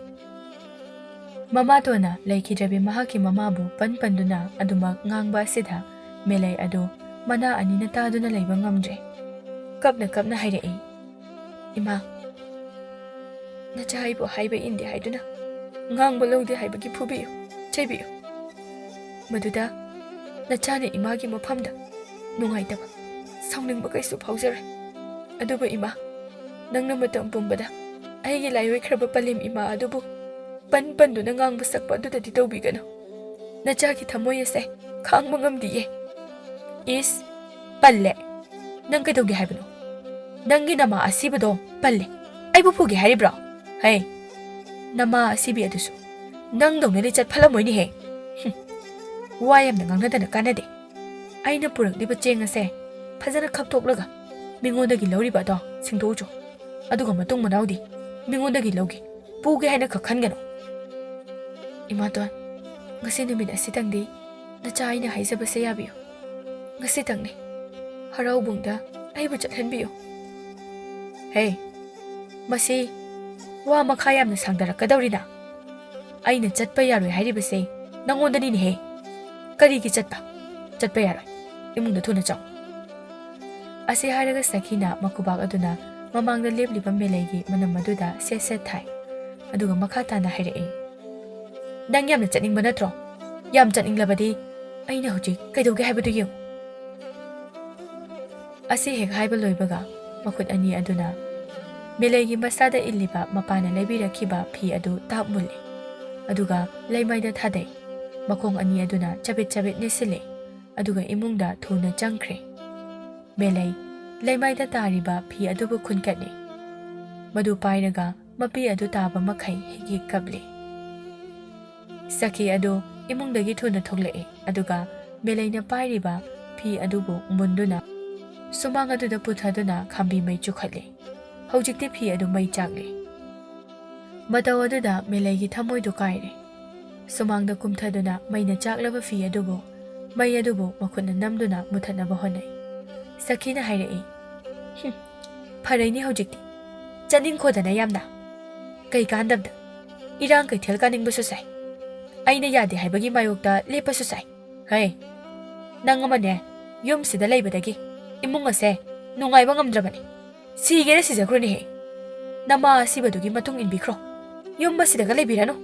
ꯃꯃꯥꯇꯣꯟꯅ ꯂꯩꯈꯤꯗ꯭ꯔꯕꯤ ꯃꯍꯥꯛꯀꯤ ꯃꯃꯥꯕꯨ ꯄꯟ ꯄꯟꯗꯨꯅ ꯑꯗꯨꯃꯛ ꯉꯥꯡꯕ ꯑꯁꯤꯗ ꯃꯦꯂꯩ ꯑꯗꯨ ꯃꯅꯥ ꯑꯅꯤꯅ ꯇꯥꯗꯨꯅ ꯂꯩꯕ ꯉꯝꯗ꯭ꯔꯦ꯫ ꯀꯞꯅ ꯀꯞꯅ ꯍꯥꯏꯔꯛꯏ, "ꯏꯃꯥ, ꯅꯆꯥ ꯑꯩꯕꯨ ꯍꯥꯏꯕ ꯏꯟꯗꯦ ꯍꯥꯏꯗꯨꯅ, ꯉꯥꯡꯕ ꯂꯧꯗꯦ ꯍꯥꯏꯕꯒꯤ ꯐꯨꯕꯤꯌꯨ, ꯆꯩꯕꯤꯌꯨ꯫ ꯃꯗꯨꯗ ꯅꯆꯥꯅ ꯏꯃꯥꯒꯤ ꯃꯐꯝꯗ ꯅꯨꯡꯉꯥꯏꯇꯕ, ꯁꯥꯎꯅꯤꯡꯕ ꯀꯩꯁꯨ ꯐꯥꯎꯖꯔꯣꯏ꯫ ꯑꯗꯨꯕꯨ ꯏꯃꯥ, ꯅꯪꯅ ꯃꯇꯝ ꯄꯨꯝꯕꯗ ꯑꯩꯒꯤ ꯂꯥꯏꯑꯣꯏꯈ꯭ꯔꯕ ꯄꯂꯦꯝ ꯏꯃꯥ ꯑꯗꯨꯕꯨ ꯄꯟ ꯄꯟꯗꯨꯅ ꯉꯥꯡꯕ ꯁꯛꯄ ꯑꯗꯨꯗꯗꯤ ꯇꯧꯕꯤꯒꯅꯨ꯫ ꯅꯆꯥꯒꯤ ꯊꯃꯣꯏ ꯑꯁꯦ ꯈꯥꯡꯕ ꯉꯝꯗꯤꯌꯦ꯫" "ꯏꯁ, ꯄꯜꯂꯦ꯫ ꯅꯪ ꯀꯩꯗꯧꯒꯦ ꯍꯥꯏꯕꯅꯣ? ꯅꯪꯒꯤ ꯅꯃꯥ ꯑꯁꯤꯕꯗꯣ ꯄꯜꯂꯦ꯫ ꯑꯩꯕꯨ ꯐꯨꯒꯦ ꯍꯥꯏꯔꯤꯕ꯭ꯔꯣ? ꯍꯩ, ꯅꯃꯥ ꯑꯁꯤꯕꯤ ꯑꯗꯨꯁꯨ ꯅꯪꯗꯧꯅ ꯂꯤꯆꯠ ꯐꯠꯂꯝꯃꯣꯏꯅꯦꯍꯦ꯫ ꯍꯨꯝ, ꯋꯥ ꯌꯥꯝꯅ ꯉꯥꯡꯅꯗꯅ ꯀꯥꯟꯅꯗꯦ꯫ ꯑꯩꯅ ꯄꯨꯔꯛꯂꯤꯕ ꯆꯦꯡ ꯑꯁꯦ ꯐꯖꯅ ꯈꯞꯇꯣꯛꯂꯒ ꯃꯤꯉꯣꯟꯗꯒꯤ ꯂꯧꯔꯤꯕ ꯑꯗꯣ ꯁꯤꯡꯗꯣꯛꯎꯆꯣ꯫ ꯑꯗꯨꯒ ꯃꯇꯨꯡ ꯃꯅꯥꯎꯗꯤ ꯃꯤꯉꯣꯟꯗꯒꯤ ꯂꯧꯒꯦ, ꯄꯨꯒꯦ ꯍꯥꯏꯅ ꯈꯛ ꯈꯟꯒꯅꯨ꯫" "ꯏꯃꯥꯇꯣꯟ, ꯉꯁꯤ ꯅꯨꯃꯤꯠ ꯑꯁꯤꯇꯪꯗꯤ ꯅꯆꯥ ꯑꯩꯅ ꯍꯥꯏꯖꯕꯁꯦ ꯌꯥꯕꯤꯌꯨ꯫ ꯉꯁꯤꯇꯪꯅꯤ꯫ ꯍꯔꯥꯎꯕꯨꯡꯗ ꯑꯩꯕꯨ ꯆꯠꯍꯟꯕꯤꯌꯨ꯫" "ꯍꯦ, ꯃꯁꯤ ꯋꯥ ꯃꯈꯥ ꯌꯥꯝꯅ ꯁꯥꯡꯗꯔꯛꯀꯗꯧꯔꯤꯅ꯫ ꯑꯩꯅ ꯆꯠꯄ ꯌꯥꯔꯣꯏ ꯍꯥꯏꯔꯤꯕꯁꯦ ꯅꯪꯉꯣꯟꯗꯅꯤꯅꯦꯍꯦ꯫ ꯀꯔꯤꯒꯤ ꯆꯠꯄ? ꯆꯠꯄ ꯌꯥꯔꯣꯏ꯫ ꯏꯃꯨꯡꯗ ꯊꯨꯅ ꯆꯪꯉꯨ꯫" ꯑꯁꯤ ꯍꯥꯏꯔꯒ ꯁꯈꯤꯅ ꯃꯈꯨꯕꯥꯛ ꯑꯗꯨꯅ ꯃꯃꯥꯡꯗ ꯂꯦꯞꯂꯤꯕ ꯃꯦꯂꯩꯒꯤ ꯃꯅꯝ ꯑꯗꯨꯗ ꯁꯦꯠ ꯁꯦꯠ ꯊꯥꯏ꯫ ꯑꯗꯨꯒ ꯃꯈꯥ ꯇꯥꯅ ꯍꯥꯏꯔꯛꯏ, "ꯅꯪ ꯌꯥꯝꯅ ꯆꯠꯅꯤꯡꯕ ꯅꯠꯇ꯭ꯔꯣ? ꯌꯥꯝ ꯆꯠꯅꯤꯡꯂꯕꯗꯤ ꯑꯩꯅ ꯍꯧꯖꯤꯛ ꯀꯩꯗꯧꯒꯦ ꯍꯥꯏꯕꯗꯨ ꯌꯦꯡꯉꯨ꯫" ꯑꯁꯤ ꯍꯦꯛ ꯍꯥꯏꯕ ꯂꯣꯏꯕꯒ ꯃꯈꯨꯠ ꯑꯅꯤ ꯑꯗꯨꯅ ꯃꯦꯂꯩꯒꯤ ꯃꯁꯥꯗ ꯏꯜꯂꯤꯕ ꯃꯄꯥꯅ ꯂꯩꯕꯤꯔꯛꯈꯤꯕ ꯐꯤ ꯑꯗꯨ ꯇꯥꯞ ꯃꯨꯜꯂꯤ꯫ ꯑꯗꯨꯒ ꯂꯩꯃꯥꯏꯗ ꯊꯥꯗꯩ꯫ ꯃꯈꯣꯡ ꯑꯅꯤ ꯑꯗꯨꯅ ꯆꯕꯤꯠ ꯆꯕꯤꯠ ꯅꯦꯠꯁꯤꯜꯂꯤ꯫ ꯑꯗꯨꯒ ꯏꯃꯨꯡꯗ ꯊꯨꯅ ꯆꯪꯈ꯭ꯔꯦ꯫ ꯃꯦꯂꯩ ꯂꯩꯃꯥꯏꯗ ꯇꯥꯔꯤꯕ ꯐꯤ ꯑꯗꯨꯕꯨ ꯈꯨꯟꯀꯠꯂꯤ꯫ ꯃꯗꯨ ꯄꯥꯏꯔꯒ ꯃꯄꯤ ꯑꯗꯨ ꯇꯥꯕ ꯃꯈꯩ ꯍꯤꯛ ꯍꯤꯛ ꯀꯞꯂꯤ꯫ ꯁꯈꯤ ꯑꯗꯨ ꯏꯃꯨꯡꯗꯒꯤ ꯊꯨꯅ ꯊꯣꯛꯂꯛꯏ, ꯑꯗꯨꯒ ꯃꯦꯂꯩꯅ ꯄꯥꯏꯔꯤꯕ ꯐꯤ ꯑꯗꯨꯕꯨ ꯃꯨꯟꯗꯨꯅ ꯁꯨꯃꯥꯡ ꯑꯗꯨꯗ ꯄꯨꯊꯗꯨꯅ ꯈꯥꯝꯕꯤ ꯃꯩ ꯆꯨꯈꯠꯂꯤ꯫ ꯍꯧꯖꯤꯛꯇꯤ ꯐꯤ ꯑꯗꯨ ꯃꯩ ꯆꯥꯛꯂꯤ꯫ ꯃꯇꯧ ꯑꯗꯨꯗ ꯃꯦꯂꯩꯒꯤ ꯊꯃꯣꯏꯗꯨ ꯀꯥꯏꯔꯦ꯫ ꯁꯨꯃꯥꯡꯗ ꯀꯨꯝꯊꯗꯨꯅ ꯃꯩꯅ ꯆꯥꯛꯂꯕ ꯐꯤ ꯑꯗꯨꯕꯨ, ꯃꯩ ꯑꯗꯨꯕꯨ ꯃꯈꯨꯠꯅ ꯅꯝꯗꯨꯅ ꯃꯨꯊꯠꯅꯕ ꯍꯣꯠꯅꯩ꯫ ꯁꯈꯤꯅ ꯍꯥꯏꯔꯛꯏ, "ꯍꯨꯝ, ꯐꯔꯩꯅꯤ ꯍꯧꯖꯤꯛꯇꯤ꯫ ꯆꯠꯅꯤꯡꯈꯣꯗꯅ ꯌꯥꯝꯅ꯫ ꯀꯩ ꯀꯥꯟꯗꯕꯗ? ꯏꯔꯥꯡ ꯀꯩꯊꯦꯜ ꯀꯥꯅꯤꯡꯕꯁꯨ ꯁꯥꯏ꯫ ꯑꯩꯅ ꯌꯥꯗꯦ ꯍꯥꯏꯕꯒꯤ ꯃꯥꯌꯣꯛꯇ ꯂꯦꯞꯄꯁꯨ ꯁꯥꯏ꯫ ꯍꯩ, ꯅꯪ ꯑꯃꯅꯦ, ꯌꯨꯝꯁꯤꯗ ꯂꯩꯕꯗꯒꯤ ꯏꯃꯨꯡ ꯑꯁꯦ ꯅꯨꯡꯉꯥꯏꯕ ꯉꯝꯗ꯭ꯔꯕꯅꯤ꯫ ꯁꯤꯒꯦꯔꯥ ꯁꯤꯖꯈ꯭ꯔꯣꯅꯦꯍꯦ꯫ ꯅꯃꯥ ꯑꯁꯤꯕꯗꯨꯒꯤ ꯃꯇꯨꯡ ꯏꯟꯕꯤꯈ꯭ꯔꯣ꯫ ꯌꯨꯝ ꯑꯁꯤꯗꯒ ꯂꯩꯕꯤꯔꯅꯨ꯫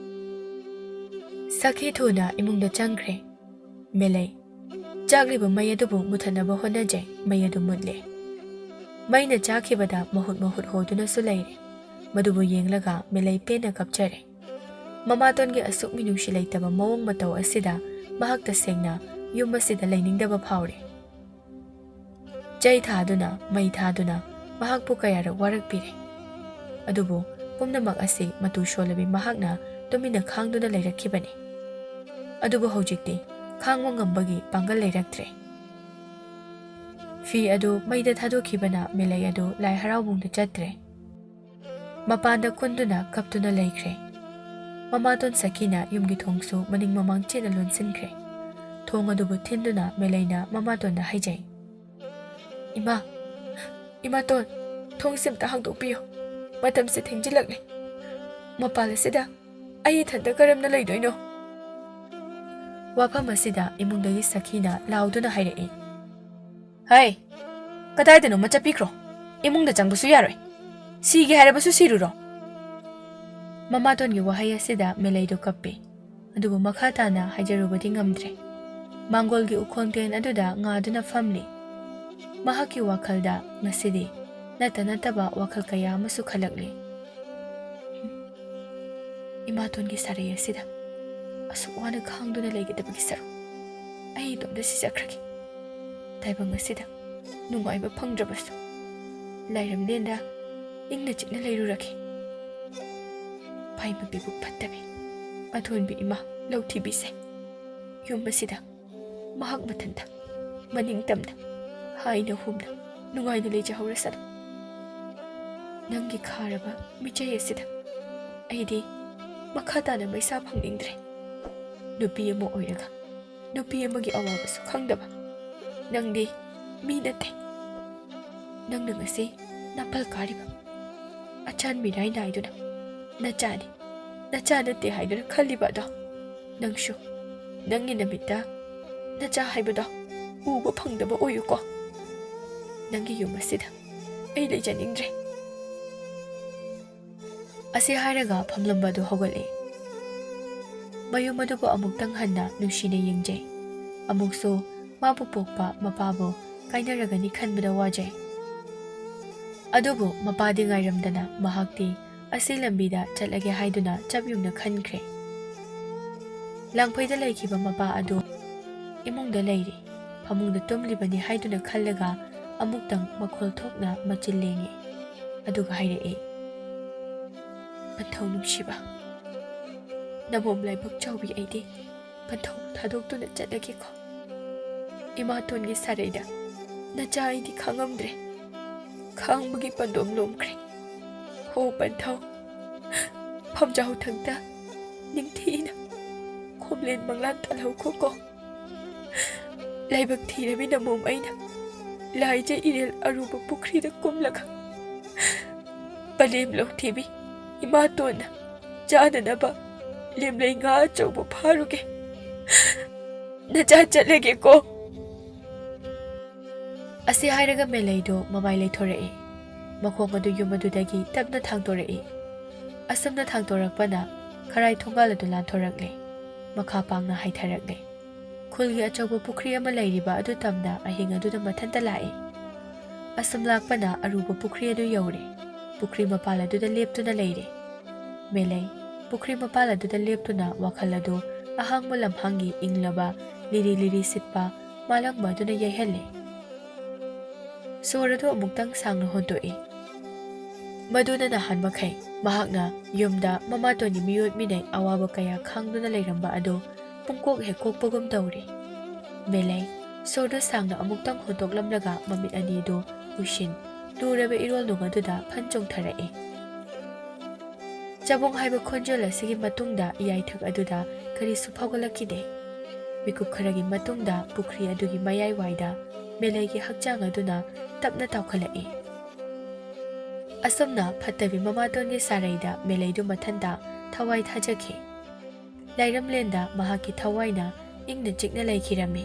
ꯁꯈꯤ ꯊꯨꯅ ꯏꯃꯨꯡꯗ ꯆꯪꯈ꯭ꯔꯦ꯫ ꯃꯦꯂꯩ꯫ ꯆꯥꯛꯂꯤꯕ ꯃꯩ ꯑꯗꯨꯕꯨ ꯃꯨꯊꯠꯅꯕ ꯍꯣꯠꯅꯖꯩ, ꯃꯩ ꯑꯗꯨ ꯃꯨꯠꯂꯦ꯫ ꯃꯩꯅ ꯆꯥꯈꯤꯕꯗ ꯃꯍꯨꯠ ꯃꯍꯨꯠ ꯍꯣꯗꯨꯅꯁꯨ ꯂꯩꯔꯦ꯫ ꯃꯗꯨꯕꯨ ꯌꯦꯡꯂꯒ ꯃꯦꯂꯩ ꯄꯦꯟꯅ ꯀꯞꯆꯔꯦ꯫ ꯃꯃꯥꯇꯣꯟꯒꯤ ꯑꯁꯨꯛ ꯃꯤꯅꯨꯡꯁꯤ ꯂꯩꯇꯕ ꯃꯑꯣꯡ ꯃꯇꯧ ꯑꯁꯤꯗ ꯃꯍꯥꯛ ꯇꯁꯦꯡꯅ ꯌꯨꯝ ꯑꯁꯤꯗ ꯂꯩꯅꯤꯡꯗꯕ ꯐꯥꯎꯔꯦ꯫ ꯆꯩ ꯊꯥꯗꯨꯅ, ꯃꯩ ꯊꯥꯗꯨꯅ ꯃꯍꯥꯛꯄꯨ ꯀꯌꯥꯔꯛ ꯋꯥꯔꯛꯄꯤꯔꯦ꯫ ꯑꯗꯨꯕꯨ ꯄꯨꯝꯅꯃꯛ ꯑꯁꯤ ꯃꯇꯨ ꯁꯣꯜꯂꯕꯤ ꯃꯍꯥꯛꯅ ꯇꯨꯃꯤꯟꯅ ꯈꯥꯡꯗꯨꯅ ꯂꯩꯔꯛꯈꯤꯕꯅꯤ꯫ ꯑꯗꯨꯕꯨ ꯍꯧꯖꯤꯛꯇꯤ ꯈꯥꯡꯕ ꯉꯝꯕꯒꯤ ꯄꯥꯡꯒꯜ ꯂꯩꯔꯛꯇ꯭ꯔꯦ꯫ ꯐꯤ ꯑꯗꯨ ꯃꯩꯗ ꯊꯥꯗꯣꯛꯈꯤꯕꯅ ꯃꯦꯂꯩ ꯑꯗꯨ ꯂꯥꯏ ꯍꯔꯥꯎꯕꯨꯡꯗ ꯆꯠꯇ꯭ꯔꯦ꯫ ꯃꯄꯥꯟꯗ ꯀꯨꯟꯗꯨꯅ ꯀꯞꯇꯨꯅ ꯂꯩꯈ꯭ꯔꯦ꯫ ꯃꯃꯥꯇꯣꯟ ꯁꯈꯤꯅ ꯌꯨꯝꯒꯤ ꯊꯣꯡꯁꯨ ꯃꯅꯤꯡ ꯃꯃꯥꯡ ꯆꯦꯠꯅ ꯂꯣꯟꯁꯤꯟꯈ꯭ꯔꯦ꯫ ꯊꯣꯡ ꯑꯗꯨꯕꯨ ꯊꯤꯟꯗꯨꯅ ꯃꯦꯂꯩꯅ ꯃꯃꯥꯇꯣꯟꯗ ꯍꯥꯏꯖꯩ, "ꯏꯃꯥ, ꯏꯃꯥꯇꯣꯟ, ꯊꯣꯡꯁꯤ ꯑꯝꯇ ꯍꯥꯡꯗꯣꯛꯄꯤꯌꯨ꯫ ꯃꯇꯝꯁꯦ ꯊꯦꯡꯖꯤꯜꯂꯛꯂꯦ꯫ ꯃꯄꯥꯜ ꯑꯁꯤꯗ ꯑꯩ ꯏꯊꯟꯇ ꯀꯔꯝꯅ ꯂꯩꯗꯣꯏꯅꯣ?" ꯋꯥꯐꯝ ꯑꯁꯤꯗ ꯏꯃꯨꯡꯗꯒꯤ ꯁꯈꯤꯅ ꯂꯥꯎꯗꯨꯅ ꯍꯥꯏꯔꯛꯏ, "ꯍꯩ, ꯀꯗꯥꯏꯗꯅꯣꯃ ꯆꯠꯄꯤꯈ꯭ꯔꯣ꯫ ꯏꯃꯨꯡꯗ ꯆꯪꯕꯁꯨ ꯌꯥꯔꯣꯏ꯫ ꯁꯤꯒꯦ ꯍꯥꯏꯔꯕꯁꯨ ꯁꯤꯔꯨꯔꯣ꯫" ꯃꯃꯥꯇꯣꯟꯒꯤ ꯋꯥꯍꯩ ꯑꯁꯤꯗ ꯃꯦꯂꯩꯗꯨ ꯀꯞꯄꯤ꯫ ꯑꯗꯨꯕꯨ ꯃꯈꯥ ꯇꯥꯅ ꯍꯥꯏꯖꯔꯨꯕꯗꯤ ꯉꯝꯗ꯭ꯔꯦ꯫ ꯃꯥꯡꯒꯣꯜꯒꯤ ꯎꯈꯣꯡꯊꯦꯟ ꯑꯗꯨꯗ ꯉꯥꯗꯨꯅ ꯐꯝꯂꯤ꯫ ꯃꯍꯥꯛꯀꯤ ꯋꯥꯈꯜꯗ ꯉꯁꯤꯗꯤ ꯅꯠꯇ ꯅꯠꯇꯕ ꯋꯥꯈꯜ ꯀꯌꯥ ꯑꯃꯁꯨ ꯈꯜꯂꯛꯂꯤ꯫ ꯏꯃꯥꯇꯣꯟꯒꯤ ꯁꯥꯔꯩ ꯑꯁꯤꯗ ꯑꯁꯨꯛ ꯋꯥꯅ ꯈꯥꯡꯗꯨꯅ ꯂꯩꯒꯗꯕꯒꯤ ꯁꯔꯨꯛ ꯑꯩ ꯏꯇꯣꯝꯇ ꯁꯤꯖꯈ꯭ꯔꯒꯦ꯫ ꯇꯥꯏꯕꯪ ꯑꯁꯤꯗ ꯅꯨꯡꯉꯥꯏꯕ ꯐꯪꯗ꯭ꯔꯕꯁꯨ ꯂꯥꯏꯔꯝꯂꯦꯟꯗ ꯏꯪꯅ ꯆꯤꯛꯅ ꯂꯩꯔꯨꯔꯒꯦ꯫ ꯐꯥꯏ ꯃꯄꯤꯕꯨ ꯐꯠꯇꯕꯤ, ꯑꯊꯣꯟꯕꯤ ꯏꯃꯥ ꯂꯧꯊꯤꯕꯤꯁꯦ ꯌꯨꯝ ꯑꯁꯤꯗ ꯃꯍꯥꯛ ꯃꯊꯟꯇ ꯃꯅꯤꯡ ꯇꯝꯅ ꯍꯥꯏꯅ ꯍꯨꯝꯅ ꯅꯨꯡꯉꯥꯏꯅ ꯂꯩꯖꯍꯧꯔꯁꯅꯨ꯫ ꯅꯪꯒꯤ ꯈꯥꯔꯕ ꯃꯤꯆꯩ ꯑꯁꯤꯗ ꯑꯩꯗꯤ ꯃꯈꯥ ꯇꯥꯅ ꯃꯩꯁꯥ ꯐꯪꯅꯤꯡꯗ꯭ꯔꯦ꯫ ꯅꯨꯄꯤ ꯑꯃ ꯑꯣꯏꯔꯒ ꯅꯨꯄꯤ ꯑꯃꯒꯤ ꯑꯋꯥꯕꯁꯨ ꯈꯪꯗꯕ ꯅꯪꯗꯤ ꯃꯤ ꯅꯠꯇꯦ꯫ ꯅꯪꯅ ꯉꯁꯤ ꯅꯥꯄꯜ ꯀꯥꯔꯤꯕ ꯑꯆꯥꯟ ꯃꯤꯔꯥꯏ ꯅꯥꯏꯗꯨꯅ ꯅꯆꯥꯅꯤ, ꯅꯆꯥ ꯅꯠꯇꯦ ꯍꯥꯏꯗꯨꯅ ꯈꯜꯂꯤꯕ ꯑꯗꯣ, ꯅꯪꯁꯨ ꯅꯪꯒꯤ ꯅꯃꯤꯠꯇ ꯅꯆꯥ ꯍꯥꯏꯕꯗꯣ ꯎꯕ ꯐꯪꯗꯕ ꯑꯣꯏꯌꯨꯀꯣ꯫ ꯅꯪꯒꯤ ꯌꯨꯝ ꯑꯁꯤꯗ ꯑꯩ ꯂꯩꯖꯅꯤꯡꯗ꯭ꯔꯦ꯫ ꯑꯁꯤ ꯍꯥꯏꯔꯒ ꯐꯝꯂꯝꯕ ꯑꯗꯨ ꯍꯧꯒꯠꯂꯦ꯫ ꯃꯌꯨꯝ ꯑꯗꯨꯕꯨ ꯑꯃꯨꯛꯇꯪ ꯍꯟꯅ ꯅꯨꯡꯁꯤꯅ ꯌꯦꯡꯖꯩ꯫ ꯑꯃꯨꯛꯁꯨ ꯃꯥꯕꯨ ꯄꯣꯛꯄ ꯃꯄꯥꯕꯨ ꯀꯥꯏꯅꯔꯒꯅꯤ ꯈꯟꯕꯗ ꯋꯥꯖꯩ꯫ ꯑꯗꯨꯕꯨ ꯃꯄꯥꯗꯤ ꯉꯥꯏꯔꯝꯗꯅ ꯃꯍꯥꯛꯇꯤ ꯑꯁꯤ ꯂꯝꯕꯤꯗ ꯆꯠꯂꯒꯦ ꯍꯥꯏꯗꯨꯅ ꯆꯞ ꯌꯨꯡꯅ ꯈꯟꯈ꯭ꯔꯦ꯫ ꯂꯥꯡꯐꯩꯗ ꯂꯩꯈꯤꯕ ꯃꯄꯥ ꯑꯗꯨ ꯏꯃꯨꯡꯗ ꯂꯩꯔꯤ, ꯐꯃꯨꯡꯗ ꯇꯨꯝꯂꯤꯕꯅꯤ ꯍꯥꯏꯗꯨꯅ ꯈꯜꯂꯒ ꯑꯃꯨꯛꯇꯪ ꯃꯈꯣꯜ ꯊꯣꯛꯅ ꯃꯆꯤꯜ ꯂꯦꯡꯉꯤ꯫ ꯑꯗꯨꯒ ꯍꯥꯏꯔꯛꯏ, "ꯄꯟꯊꯧ ꯅꯨꯡꯁꯤꯕ, ꯅꯃꯣꯝ ꯂꯥꯏꯕꯛ ꯆꯥꯎꯕꯤ ꯑꯩꯗꯤ ꯄꯟꯊꯧ ꯊꯥꯗꯣꯛꯇꯨꯅ ꯆꯠꯂꯒꯦꯀꯣ꯫ ꯏꯃꯥꯇꯣꯟꯒꯤ ꯁꯥꯔꯩꯗ ꯅꯆꯥ ꯑꯩꯗꯤ ꯈꯥꯡꯉꯝꯗ꯭ꯔꯦ꯫ ꯈꯥꯡꯕꯒꯤ ꯄꯟꯗꯣꯝ ꯂꯣꯝꯈ꯭ꯔꯦ꯫ ꯍꯣ ꯄꯟꯊꯧ, ꯐꯝꯖꯥꯎ ꯊꯛꯇ ꯅꯤꯡꯊꯤꯅ ꯈꯣꯝꯂꯦꯟ ꯃꯪꯂꯥꯟ ꯇꯥꯜꯍꯧꯈꯣꯀꯣ꯫ ꯂꯥꯏꯕꯛ ꯊꯤꯔꯕꯤ ꯅꯃꯣꯝ ꯑꯩꯅ ꯂꯥꯏꯖ ꯏꯔꯦꯜ ꯑꯔꯨꯕ ꯄꯨꯈ꯭ꯔꯤꯗ ꯀꯨꯝꯂꯒ ꯄꯂꯦꯝ ꯂꯧꯊꯤꯕꯤ ꯏꯃꯥꯇꯣꯟꯅ ꯆꯥꯅꯅꯕ ꯂꯦꯝꯂꯩ ꯉꯥ ꯑꯆꯧꯕ ꯐꯥꯔꯨꯒꯦ꯫ ꯅꯆꯥ ꯆꯠꯂꯒꯦꯀꯣ꯫" ꯑꯁꯤ ꯍꯥꯏꯔꯒ ꯃꯦꯂꯩꯗꯨ ꯃꯃꯥꯏ ꯂꯩꯊꯣꯔꯛꯏ꯫ ꯃꯈꯣꯡ ꯑꯗꯨ ꯌꯨꯝ ꯑꯗꯨꯗꯒꯤ ꯇꯞꯅ ꯊꯥꯡꯗꯣꯔꯛꯏ꯫ ꯑꯁꯨꯝꯅ ꯊꯥꯡꯗꯣꯔꯛꯄꯅ ꯈꯔꯥꯏ ꯊꯣꯡꯒꯥꯜ ꯑꯗꯨ ꯂꯥꯟꯊꯣꯔꯛꯂꯦ꯫ ꯃꯈꯥ ꯄꯥꯡꯅ ꯍꯥꯏꯊꯔꯛꯂꯦ꯫ ꯈꯨꯜꯒꯤ ꯑꯆꯧꯕ ꯄꯨꯈ꯭ꯔꯤ ꯑꯃ ꯂꯩꯔꯤꯕ ꯑꯗꯨ ꯇꯝꯅ ꯑꯍꯤꯡ ꯑꯗꯨꯗ ꯃꯊꯟꯇ ꯂꯥꯛꯏ꯫ ꯑꯁꯨꯝ ꯂꯥꯛꯄꯅ ꯑꯔꯨꯕ ꯄꯨꯈ꯭ꯔꯤ ꯑꯗꯨ ꯌꯧꯔꯦ꯫ ꯄꯨꯈ꯭ꯔꯤ ꯃꯄꯥꯜ ꯑꯗꯨꯗ ꯂꯦꯞꯇꯨꯅ ꯂꯩꯔꯦ꯫ ꯃꯦꯂꯩ ꯄꯨꯈ꯭ꯔꯤ ꯃꯄꯥꯜ ꯑꯗꯨꯗ ꯂꯦꯞꯇꯨꯅ ꯋꯥꯈꯜ ꯑꯗꯨ ꯑꯍꯥꯡꯕ ꯂꯝꯍꯥꯡꯒꯤ ꯏꯪꯂꯕ, ꯂꯤꯔꯤ ꯂꯤꯔꯤ ꯁꯤꯠꯄ ꯃꯥꯂꯪꯕ ꯑꯗꯨꯅ ꯌꯩꯍꯜꯂꯦ꯫ ꯁꯣꯔ ꯑꯗꯨ ꯑꯃꯨꯛꯇꯪ ꯁꯥꯡꯅ ꯍꯣꯟꯗꯣꯛꯏ꯫ ꯃꯗꯨꯅ ꯅꯍꯥꯟ ꯃꯈꯩ ꯃꯍꯥꯛꯅ ꯌꯨꯝꯗ ꯃꯃꯥꯇꯣꯟꯒꯤ ꯃꯤꯑꯣꯠ ꯃꯤꯅꯩ ꯑꯋꯥꯕ ꯀꯌꯥ ꯈꯥꯡꯗꯨꯅ ꯂꯩꯔꯝꯕ ꯑꯗꯨ ꯄꯨꯡꯀꯣꯛ ꯍꯦꯛ ꯀꯣꯛꯄꯒꯨꯝ ꯇꯧꯔꯤ꯫ ꯃꯦꯂꯩ ꯁꯣꯔꯗꯨ ꯁꯥꯡꯅ ꯑꯃꯨꯛꯇꯪ ꯍꯣꯟꯗꯣꯛꯂꯝꯂꯒ ꯃꯃꯤꯠ ꯑꯅꯤꯗꯨ ꯎꯏꯁꯤꯟ ꯂꯨꯔꯕ ꯏꯔꯣꯜꯅꯨꯡ ꯑꯗꯨꯗ ꯐꯟ ꯆꯣꯡꯊꯔꯛꯏ꯫ ꯆꯕꯣꯡ ꯍꯥꯏꯕ ꯈꯣꯟꯖꯦꯜ ꯑꯁꯤꯒꯤ ꯃꯇꯨꯡꯗ ꯏꯌꯥꯏꯊꯛ ꯑꯗꯨꯗ ꯀꯔꯤꯁꯨ ꯐꯥꯎꯒꯠꯂꯛꯈꯤꯗꯦ꯫ ꯃꯤꯀꯨꯞ ꯈꯔꯒꯤ ꯃꯇꯨꯡꯗ ꯄꯨꯈ꯭ꯔꯤ ꯑꯗꯨꯒꯤ ꯃꯌꯥꯏꯋꯥꯏꯗ ꯃꯦꯂꯩꯒꯤ ꯍꯛꯆꯥꯡ ꯑꯗꯨꯅ ꯇꯞꯅ ꯇꯥꯎꯈꯠꯂꯛꯏ꯫ ꯑꯁꯨꯝꯅ ꯐꯠꯇꯕꯤ ꯃꯃꯥꯇꯣꯟꯒꯤ ꯁꯥꯔꯩꯗ ꯃꯦꯂꯩꯗꯨ ꯃꯊꯟꯇ ꯊꯋꯥꯏ ꯊꯥꯖꯈꯤ꯫ ꯂꯥꯏꯔꯝꯂꯦꯟꯗ ꯃꯍꯥꯛꯀꯤ ꯊꯋꯥꯏꯅ ꯏꯪꯅ ꯆꯤꯛꯅ ꯂꯩꯈꯤꯔꯝꯃꯤ꯫